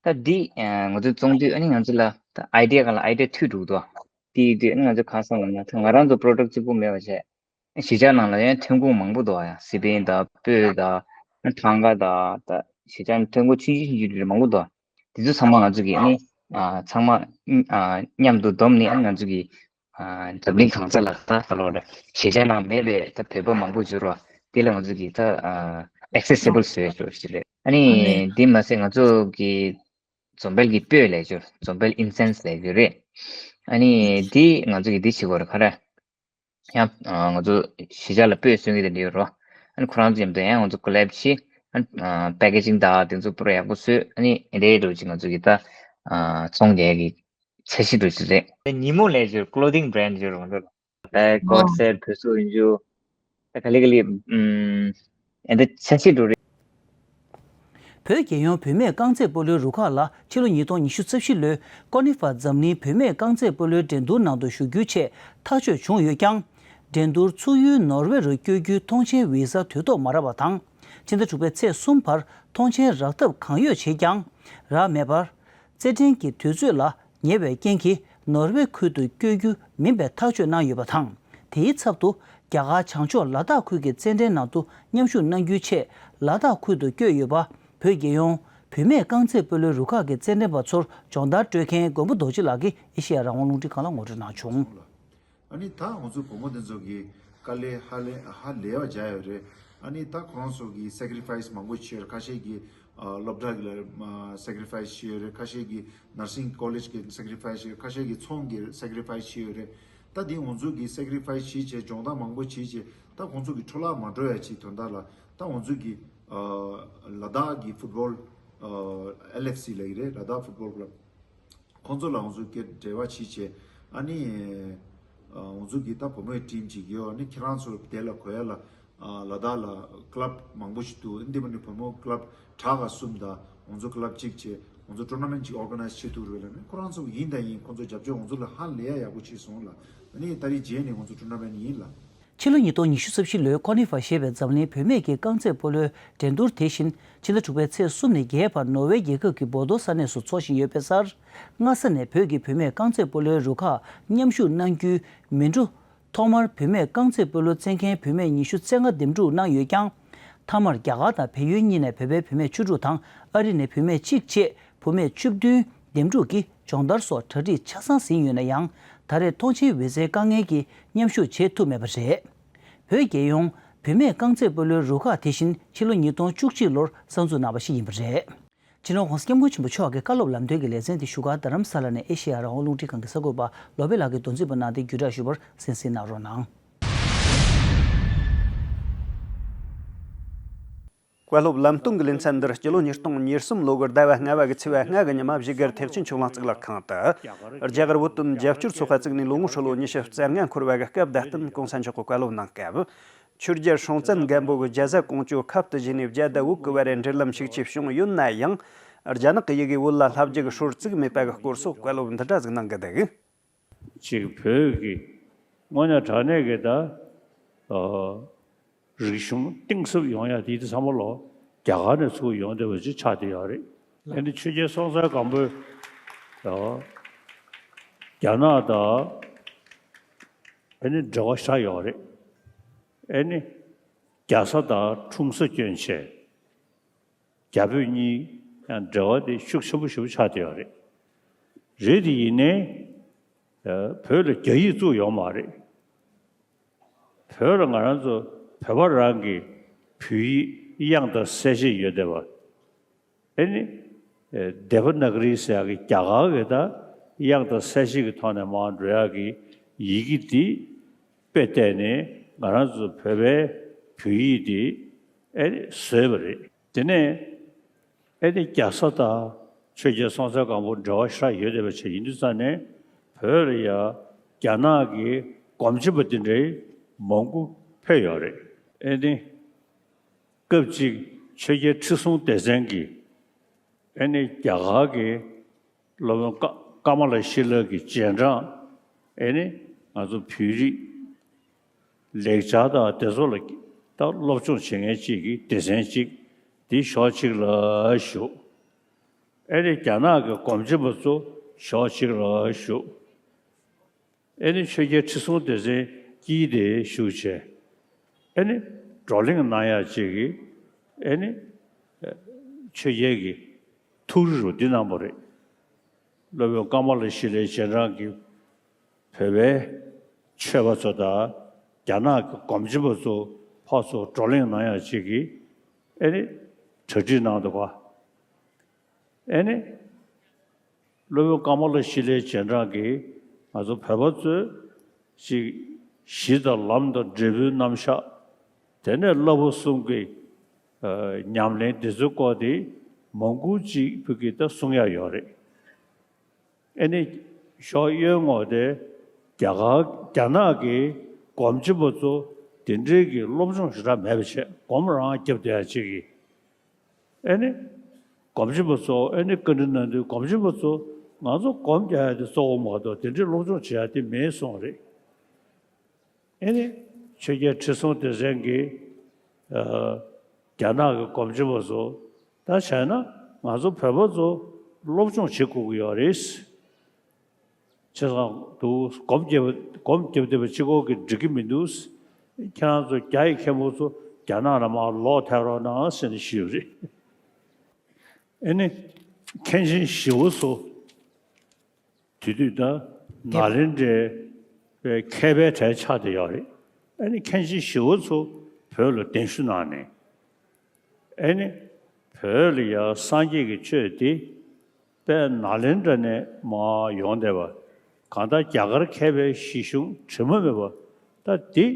ད་འདི་ང་ཚོ་བཙོང་དུས་ཨ་ནི་ང་ཚོ་ལ་ད་ཨའི་ཌི་ཡ་གང་ལ་ཨའི་ཌི་ཡ་ཐུག་འགྲོ་གི་འདུག་དེ་ཡིན་དུས་ཨ་ནི་ང་ཚོ་གང་བསམ་ལབ་ན་ད་ང་རང་ཚོ་པོ་རོ་ཌག་ཊི་གཅིག་པོ་མེད་པ་བྱས། གཞིས་ཆགས་ནང་ལ་ཡང་ཐོན་ཁུངས་མང་པོ་འདུག་ཡ་སི་པན་དང་སྤོས་དང་ཐང་ག་དང་ད་གཞིས་ཆགས་ནས་ཐོན་ཁུངས་ཆུང་ཆུང་ཆུང་ཆུང་རེ་མང་པོ་འདུག་དེ་ཚོ་ཚང་མ་ང་ཚོ་གིས་ཨ་ནི་ཚང་མ་མཉམ་དུ་བསྡོམས་ནས་ཨ་ནི་ང་ཚོ་གིས་འཛམ་གླིང་གང་ས་ལ་ད་ད་ལོ་རེ་གཞིས་ཆགས་ནང་མེད་པའི་ད་བོད་པ་མང་པོ་འབྱོར་བ་དེ་ལ་ང་ཚོ་གིས་ད་ཨེག་སེ་སི་བལ་བཟོས་ཡོད་ཞིག་རེད། ཨ་ནི་དེ་མ་ཟད་ང་ཚོ་གིས་འཛོམས་དཔལ་གྱི་སྤོས་ལས་འབྱོར་འཛོམས་དཔལ་ཨིན་སེན་སི་ལས་འབྱོར་རེད། ཨ་ནི་དེ་ང་ཚོ་གིས་དེ་བྱེད་དགོས་རེད་ག་རེ། ཡང་ང་ཚོ་གཞིས་ཆགས་ལ་སྤོས་སོན་གྱི་དེ་འདྲ་ཡོད་རོ། ཨ་ནི་ཁོ་རང་ཚོ་མཉམ་དུ་ཡང་ང་ཚོ་ཀོ་ལེབ་བྱས། ཨ་ནི་པེ་ཀེ་ཇིང་དང་དེ་ཚོ་པུ་ར་ཡག་པོ་བཟོས། ཨ་ནི་ཨེ་འདྲའི་འགྲོ་ཅིག་ང་ཚོ་གི་ད་ཚོང་རྒྱག་གི་འཆར་གཞི་འགྲོ་ཅིག་རེད། ཉིན་མོ་ལས་ཀློ་དིང་བྷ་རེན་ཌི་ཡོད་རོ་ང་ཚོ་ལ། ཨེ་ཀོཊ་སེཊ་བོད་སོག་ཡིན་རྒྱུ། ད་ག་ལེ་ག་ལེ་ཨ་འདི་འཆར་གཞི་འགྲོ་རེད། བོད་རྒྱལ་ཡོངས་བུད་མེད་རྐང་རྩེད་སྤོ་ལོའི་རུ་ཁག་ལ་ཕྱི་ལོ་ཉིས་སྟོང་ཉི་ཤུ་རྩ་བཞི་ལོའི་ཀོ་ནི་ཧྥ་འཛམ་གླིང་བུད་མེད་རྐང་རྩེད་སྤོ་ལོའི་འགྲན་བསྡུར་ནང་དུ་ཞུགས་རྒྱུའི་ཆེད་ཐག་གཅོད་བྱུང་ཡོད་ཀྱང་། འགྲན་བསྡུར་ཚུགས་ཡུལ་ནོར་ཝེ་རུ་བསྐྱོད་རྒྱུའི་ཐོངས་མཆན་བི་ཟ་དུས་ཐོག་མ་རག་པ་དང་། ཕྱི་ཟླ་དྲུག་པའི་ཚེས་གསུམ་བར་ཐོངས་མཆན་རག་ཐབས་གང་ཡོད་བྱས་ཀྱང་། རག་མེད་པར། རྩེད་འགྲན་གྱི་དུས་ཚོད་ལ་ཉེ་བའི་རྐྱེན་གྱིས་ནོར་ཝེ་ཁུལ་དུ་བསྐྱོད་རྒྱུ་མིན་པའི་ཐག་གཅོད་གནང་ཡོད་པ་དང་། དེའི་ཚབ་ཏུ་རྒྱ་གར་བྱང་ཕྱོགས་ལ་དྭགས་ཁུལ་གྱི་རྩེད་འགྲན་ནང་དུ་མཉམ་ཞུགས་གནང་རྒྱུའི་ཆེད་ལ་དྭགས་ཁུལ་དུ་བསྐྱོད་ཡོད་པ། བོད་རྒྱལ་ཡོངས་བུད་མེད་རྐང་རྩེད་སྤོ་ལོའི་རུ་ཁག་གི་རྩེད་འགྲན་པ་ཚོར་སྦྱོང་བརྡར་སྤྲོད་མཁན་མགོན་པོ་རྡོ་རྗེ་ལགས་ཀྱིས་ཨེ་ཤེ་ཡ་རང་དབང་རླུང་འཕྲིན་ཁང་ལ་ངོ་སྤྲོད་གནང་བྱུང་། ཨ་ནི་ད་ང་ཚོ་བུ་མོ་དེ་ཚོ་གི་དཀའ་ལས་ཧ་ལས་ཧ་ལས་པ་བྱ་ཡོད་རེད། ཨ་ནི་ད་ཁོ་རང་ཚོ་གི་སེ་ཀ་རི་ཕ་ཡི་སི་མང་པོ་བྱས་ཡོད་རེད། ཁ་ཤས་ཀྱི་ཨ་སློབ་གྲྭ་གི་ལ་སེ་ཀ་རི་ཕ་ཡི་སི་བྱས་ཡོད་རེད། ཁ་ཤས་ཀྱི་ནར་སིང་ཀོ་ལེཇ་གི་སེ་ཀ་རི་ཕ་ཡི་སི་བྱས་ཡོད་རེད། ཁ་ཤས་ཀྱི་ཚོང་གི་སེ་ཀ་རི་ཕ་ཡི་སི་བྱས་ཡོད་རེད། ད་དེ་ང་ཚོ་གི་སེ་ཀ་རི་ཕ་ཡི་སི་བྱས་བྱས་སྦྱོང་བརྡར་མང་པོ་བྱས་བྱས་ད་ཁོང་ཚོ་གི་འཕྲོ་བརླག་མ་འགྲོ་ཡ་ཅིག་དོན་དག་ལ་ད་ང་ཚོ་གི་ཨ་ལ་དྭགས་ཀྱི་ཕུཊ་བོལ་ཨ་ཨེལ་ཨེཕ་སི་ལབ་ཀྱི་རེད། ལ་དྭགས་ཕུཊ་བོལ་ཀླབ། ཁོང་ཚོ་ལ་ང་ཚོ་སྐད་འབྲེལ་བ་བྱེད་བྱས་ཨ་ནི་ཨ་ང་ཚོ་གི་ད་བུ་མོའི་ཊིམ་ཅིག་ཡོད། ཨ་ནི་ཁྱེད་རང་ཚོ་དེ་ལ་གོ་ཡ་ལ་ཨ་ལ་དྭགས་ལ་ཀླབ་མང་པོ་ཞིག་འདུག་འདི་མ་ནི་བུ་མོ་ཀླབ་གྲངས་ཀ་གསུམ་དང་ང་ཚོ་ཀླབ་གཅིག་བྱས་ང་ཚོ་ཊུར་ན་མེན་ཊི་ཅིག་ཨོར་ག་ནའི་ཛི་བྱེད་ཐུབ་རེད་ལ་ནི་ཁོ་རང་ཚོ་ཡིན་དང་ཡིན། ཁོང་ཚོ་རྒྱབ་སྐྱོར་ང་ཚོ་ལ་ཧ་ལས་ཡ་ཡག་པོ་བྱས་སོང་ལ། ཨ་ནི་ད་རེས་རྗེས་ནས་ང་ཚོ་ཊུར་ན་མེན་ཊི་ཡིན་ལ། ཕྱི་ལོ་ཉིས་སྟོང་ཉི་ཤུ་རྩ་བཞི་ལོའི་ཀོ་ནི་ཧྥ་ཞེས་པའི་འཛམ་གླིང་བུད་མེད་ཀྱི་རྐང་རྩེད་སྤོ་ལོའི་འགྲན་བསྡུར་དེ་བཞིན་ཕྱི་ཟླ་དྲུག་པའི་ཚེས་གསུམ་ནས་བརྒྱད་བར་ནོར་ཝེ་རྒྱལ་ཁབ་ཀྱི་བོ་རྡོ་ས་གནས་སུ་འཚོགས་བཞིན་ཡོད་པའི་སར། སྔ་ས་ནས་བོད་ཀྱི་བུད་མེད་རྐང་རྩེད་སྤོ་ལོའི་རུ་ཁག་མཉམ་ཞུགས་གནང་རྒྱུའི་མི་འགྲོ། ཐོག་མར་བུད་མེད་རྐང་རྩེད་སྤོ་ལོ་རྩེད་མཁན་བུད་མེད་ཉི་ཤུ་རྩ་ལྔ་འདེམས་སྒྲུག་གནང་ཡོད་ཀྱང་། མཐའ་མར་རྒྱ་གར་དང་བལ་ཡུལ་གཉིས་ནས་བོད་པའི་བུད་མེད་བཅུ་དྲུག་དང་ཨ་རི་ནས་བུད་མེད་གཅིག་བཅས་བུད་མེད་བཅུ་བདུན་འདེམས་སྒྲུག་གིས་སྦྱོང་བརྡར་སོགས་གྲ་སྒྲིག་ཆ་ཚང་ཟིན་ཡོད་ན་ཡང་། ད་རེས་ཐོངས་མཆན་བི་ཟའི་དཀའ་ངལ་གྱིས་མཉམ་ཞུགས་བྱེད་ཐུབ་མེད་པ་རེད། བོད་རྒྱལ་ཡོངས་བུད་མེད་རྐང་རྩེད་སྤོ་ལོའི་རུ་ཁག་དེ་བཞིན་ཕྱི་ལོ་ཉིས་སྟོང་བཅུ་གཅིག་ལོར་གསར་འཛུགས་གནང་བ་ཞིག་ཡིན་པ་རེད། སྤྱི་ནོར་༸གོང་ས་༸སྐྱབས་མགོན་ཆེན་པོ་མཆོག་གི་བཀའ་སློབ་ལམ་སྟོན་གྱི་ལེ་ཚན་དེ་བཞུགས་སྒར་རྡ་རམ་ས་ལ་ནས་ཨེ་ཤེ་ཡ་རང་དབང་རླུང་འཕྲིན་ཁང་གི་གསར་འགོད་པ་བློ་བྷེ་ལགས་ཀྱིས་མདོ་འཛིན་པ་གནང་སྟེ་བརྒྱུད་བསྒྲགས་ཞུས་པར་གསན་གཟིགས་གནང་རོགས་གནང་། བཀའ་སློབ་ལམ་སྟོན་གྱི་ལེ་ཚན་འདིར་སྤྱི་ལོ་ཉིས་སྟོང་ཉེར་གསུམ་ལོ་གི་ཟླ་བ་ལྔ་པ་གི་ཚེས་པ་ལྔ་གི་ཉི་མ་བཞུགས་སྒར་ཐེག་ཆེན་ཆོས་གླིང་གཙུག་ལག་ཁང་དུ། རྒྱ་གར་བོད་དོན་རྒྱབ་སྐྱོར་ཚོགས་པ་བཙུགས་ནས་ལོ་ངོ་ཧྲིལ་པོ་ཉི་ཤུ་རྩ་ལྔ་འཁོར་བ་གི་སྐབས་བརྡ་སྟོན་གོང་ས་མཆོག་གིས་བཀའ་སློབ་གནང་སྐབས། ཆོས་རྒྱལ་སྲོང་བཙན་སྒམ་པོ་གིས་རྒྱ་བཟའ་ཀོང་ཇོ་ཁབ་ཏུ་བཞེས་ནས་རྒྱ་དང་བོད་ཀྱི་བར་འབྲེལ་ལམ་ཤུགས་ཆེ་བྱུང་ཡོད་ན་ཡང་། རྒྱ་ནག་གི་ཡི་གེ་བོད་ལ་བསླབ་རྒྱུ་གི་སྲོལ་བཙུགས་མེད་པ་གི་སྐོར་སོགས་བཀའ་སློབ་འདི་འདྲ་ཟིག་གནང་གི་འདུག་ཅིག་བོད་ཀྱི་དངོས་གནས་དྲང་གནས་ཀྱི་ད་ཨ་རིག་གཞུང་གཏིང་ཟབ་ཡོང་ཡ་དེ་དེ་ཚང་མ་ལོ་རྒྱ་གར་ནས་ཚུར་ཡོང་བསྡད་པ་ཅིག་ཆགས་བསྡད་ཡོད་རེད། ཨ་ནི་ཆོས་རྒྱལ་སྲོང་བཙན་སྒམ་པོས་ཨ་རྒྱ་ནག་དང་ཨ་ནི་འབྲེལ་བ་ཞེ་དྲག་ཡོད་རེད། ཨ་ནི་རྒྱ་བཟའ་དང་འཁྲུངས་ས་སྐྱོན་ཆེ། རྒྱ་བོད་གཉིས་ཡང་འབྲེལ་བ་དེ་ཤུགས་ཆེན་པོ་ཞེ་པོ་ཆགས་བསྡད་ཡོད་རེད། རེད་དེ་ཡིན་ནའི་ཨ་བོད་ལ་རྒྱ་ཡིག་བཙུགས་ཡོད་མ་རེད། བོད་ལ་ང་རང་ཚོ་བོད་པ་རང་གི་བོད་ཡིག་དབྱངས་དང་གསལ་བྱེད་ཡོད་བསྡད་པ། ཨ་ནི་ཨ་དེ་བ་ན་ག་རི་ཟེར་ཡག་གི་རྒྱ་གར་གྱི་ད་དབྱངས་དང་གསལ་བྱེད་ཀྱི་ཐོག་ནས་མར་འགྲོ་ཡག་གི་ཡི་གེ་འདི་དཔེ་བལྟས་ནས་ང་རང་ཚོ་བོད་པའི་བོད་ཡིག་འདི་ཨ་ནི་བཟོས་པ་རེད། དེ་ནས་ཨ་ནི་རྒྱ་བཟའ་དང་ཆོས་རྒྱལ་སྲོང་བཙན་སྒམ་པོ་འབྲེལ་བ་ཞེ་དྲག་ཡོད་བསྡད་པ་ཅིག་ཡིན་དུས་ཙང་ནས་བོད་ལ་ཡ་རྒྱ་ནག་གི་སྒོམ་ཆེན་པ་དེ་འདྲའི་མང་པོ་ཕེབས་ཡོད་རེད། ཨ་ནི་སྐབས་གཅིག་ཆོས་རྒྱལ་ཁྲི་སྲོང་ལྡེ་བཙན་གྱིས་ཨ་ནི་རྒྱ་གར་གྱི་སློབ་དཔོན་ཀ་ཀ་མ་ལ་ཤཱི་ལ་གི་རྗེས་འབྲང་ཨ་ནི་ང་ཚོ་བོད་རིགས་ལེགས་སྦྱར་དང་དེ་ཚོ་ལ་ད་སློབ་སྦྱོང་བྱེད་མཁན་གཅིག་གི་སྡེ་ཚན་གཅིག་འདི་ཕྱོགས་གཅིག་ལ་བཞུགས། ཨ་ནི་རྒྱ་ནག་གི་སྒོམ་ཆེན་པ་ཚོ་ཕྱོགས་གཅིག་ལ་བཞུགས། ཨ་ནི་ཆོས་རྒྱལ་ཁྲི་སྲོང་ལྡེ་བཙན་དཀྱིལ་དེ་བཞུགས་བྱས། ཨ་ནི་བགྲོ་གླེང་གནང་ཡག་ཅིག་གི་ཨ་ནི་ཆོས་རྒྱལ་གྱི་ཐུགས་རེ་རུ་འདི་གནང་བ་རེད། སློབ་དཔོན་ཀ་མ་ལ་ཤཱི་ལའི་རྗེས་འབྲང་གི་བོད་པའི་ཆོས་པ་ཚོ་དང་རྒྱ་ནག་གི་སྒོམ་ཆེན་པ་ཚོ་ཕར་ཚུར་བགྲོ་གླེང་གནང་ཡག་ཅིག་གི་ཨ་ནི་གྲ་སྒྲིག་གནང་འདུག་ག་ཨ་ནི། སློབ་དཔོན་ཀ་མ་ལ་ཤཱི་ལའི་རྗེས་འབྲང་གིས་ང་ཚོ་བོད་པ་ཚོས་ཅིག་གཞི་དང་ལམ་དང་འབྲས་བུའི་རྣམ་གཞག་དེ་ནས་བསླབ་པ་གསུམ་གྱི་ཨ་ཉམས་ལེན་འདི་ཚོའི་སྐོར་དེ་མང་པོ་ཅིག་བོད་ཀྱིས་ད་གསུང་ཡག་ཡོད་རེད། ཨ་ནི་ཞོགས་གཡོན་ངོས་དེ་རྒྱ་གར་རྒྱ་ནག་གི་སྒོམ་ཆེན་པ་ཚོ་དེ་འདྲའི་གི་སློབ་སྦྱོང་ཞེ་དྲག་མེད་པ་བྱས་སྒོམ་རང་རྒྱབ་བསྡད་ཡག་ཅིག་གིས། ཨ་ནི། སྒོམ་ཆེན་པོ་ཚོ་ཨ་ནི་བཀའ་འདྲི་གནང་དུས་སྒོམ་ཆེན་པོ་ཚོ་ང་ཚོ་སྒོམ་རྒྱག་ཡ་དེ་གཙོ་བོ་མ་གཏོགས་དེ་འདྲའི་སློབ་སྦྱོང་བྱེད་ཡ་དེ་མེད་གསུངས་རེད། ཨ་ནི། ཆོས་རྒྱལ་ཁྲི་སྲོང་ལྡེ་བཙན་གྱིས་ཨ་རྒྱ་ནག་གི་སྒོམ་ཆེན་པོ་ཚོ་ད་བྱས་ན་ང་ཚོ་བོད་པ་ཚོ་སློབ་སྦྱོང་བྱེད་དགོས་ཀྱི་ཡོད་རེད། བྱས་ཙང་འདུག་སྒོམ་རྒྱབ་སྒོམ་རྒྱབ་བསྡད་པ་གཅིག་པོ་གིས་འགྲིག་གི་མི་འདུག་ཁྱེད་རང་ཚོ་རྒྱ་ཡི་མཁན་པོ་ཚོ་རྒྱ་ནག་ལ་མར་ལོག་ཐལ་རོགས་གནང་ཟེར་ནས་ཞུས་པ་རེད། ཨ་ནི་མཁན་ཆེན་ཞི་བ་འཚོ་དེ་དུས་ད་ནཱ་ལེནྡྲའི་མཁས་པའི་གྲས་ཆགས་བསྡད་ཡོད་རེད། ཨ་ནི་མཁན་ཆེན་ཞི་བ་འཚོ་བོད་ལ་གདན་ཞུ་གནང་ནས། ཨེ་ནི། བོད་ལ་ཡང་སངས་རྒྱས་ཀྱི་ཆོས་དེ་དཔལ་ནཱ་ལེནྡྲ་ནས་མར་ཡོང་བསྡད་པ། གང་ལྟར་རྒྱ་གར་མཁས་པའི་གཞི་གཞུང་དྲི་མ་མེད་པ་ད་དེ་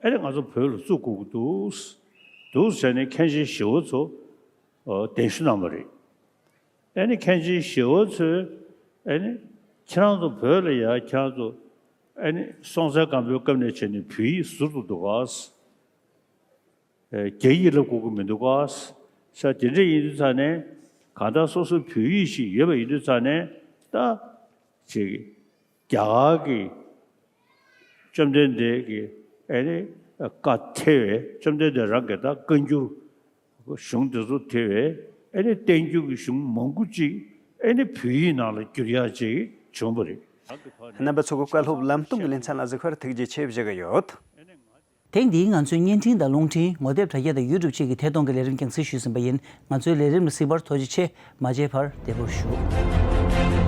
ཨེ་ནི་ང་ཚོ་བོད་ལ་བཙུགས་དགོས་ཀྱི་འདུག་འདུག་ཟེར་ནས་མཁན་ཆེན་ཞི་བ་འཚོ་གདན་ཞུ་གནང་བ་རེད། ཨེ་ནི་མཁན་ཆེན་ཞི་བ་འཚོས་ཨེ་ནི་ཁྱེད་རང་ཚོ་བོད་ལ་ཡང་ཁྱེད་རང་ཚོ་ཨེ་ནི་སྲོང་བཙན་སྒམ་པོའི་སྐབས་ནས་བྱས་ནས་བོད་ཡིག་ཟུར་དུ་འདུག་ག་རྒྱ་ཡིག་བསླབ་དགོས་ཀྱི་མི་འདུག་ག་ས་དེ་འདྲ་ཡིན་དུས་ཙང་ནས་གང་ལྟར་སོ་སོའི་བོད་ཡིག་ཞིག་ཡོད་པ་ཡིན་དུས་ཙང་ནས་ད་ཅིག་རྒྱ་གར་གྱི་བཅོམ་ལྡན་འདས་ཀྱི་ཨེ་ནི་བཀའ་ཐེ་བའི་བཅོམ་ལྡན་འདས་རང་གི་ད་བཀའ་འགྱུར་གཞུང་དེ་ཚོ་ཐེ་བའི་ཨེ་ནི་བསྟན་འགྱུར་གྱི་གཞུང་མང་པོ་ཅིག་ཨེ་ནི་བོད་ཡིག་ནང་ལ་བསྒྱུར་ཡག་ཅིག་བྱུང་བ་རེད། རྣམ་པ་ཚོ་གི་བཀའ་སློབ་ལམ་སྟོན་གྱི་ལེ་ཚན་ལ་གཟིགས་པར་ཐུགས་རྗེ་ཆེ་ཞུ་གི་ཡོད། ཐེངས་འདིའི་ང་ཚོའི་བརྙན་འཕྲིན་དང་རླུང་འཕྲིན། ངོ་དེབ་དྲ་རྒྱ་དང་ཡུ་ཊུབ་བཅས་ཀྱི་ཐད་གཏོང་གི་ལས་རིམ་རྒྱང་སྲིང་ཞུས་ཟིན་པ་ཡིན། ང་ཚོའི་ལས་རིམ་ལ་གཟིགས་པར་ཐུགས་རྗེ་ཆེ། མ་མཇལ་བར་བདེ་པོར་བཞུགས།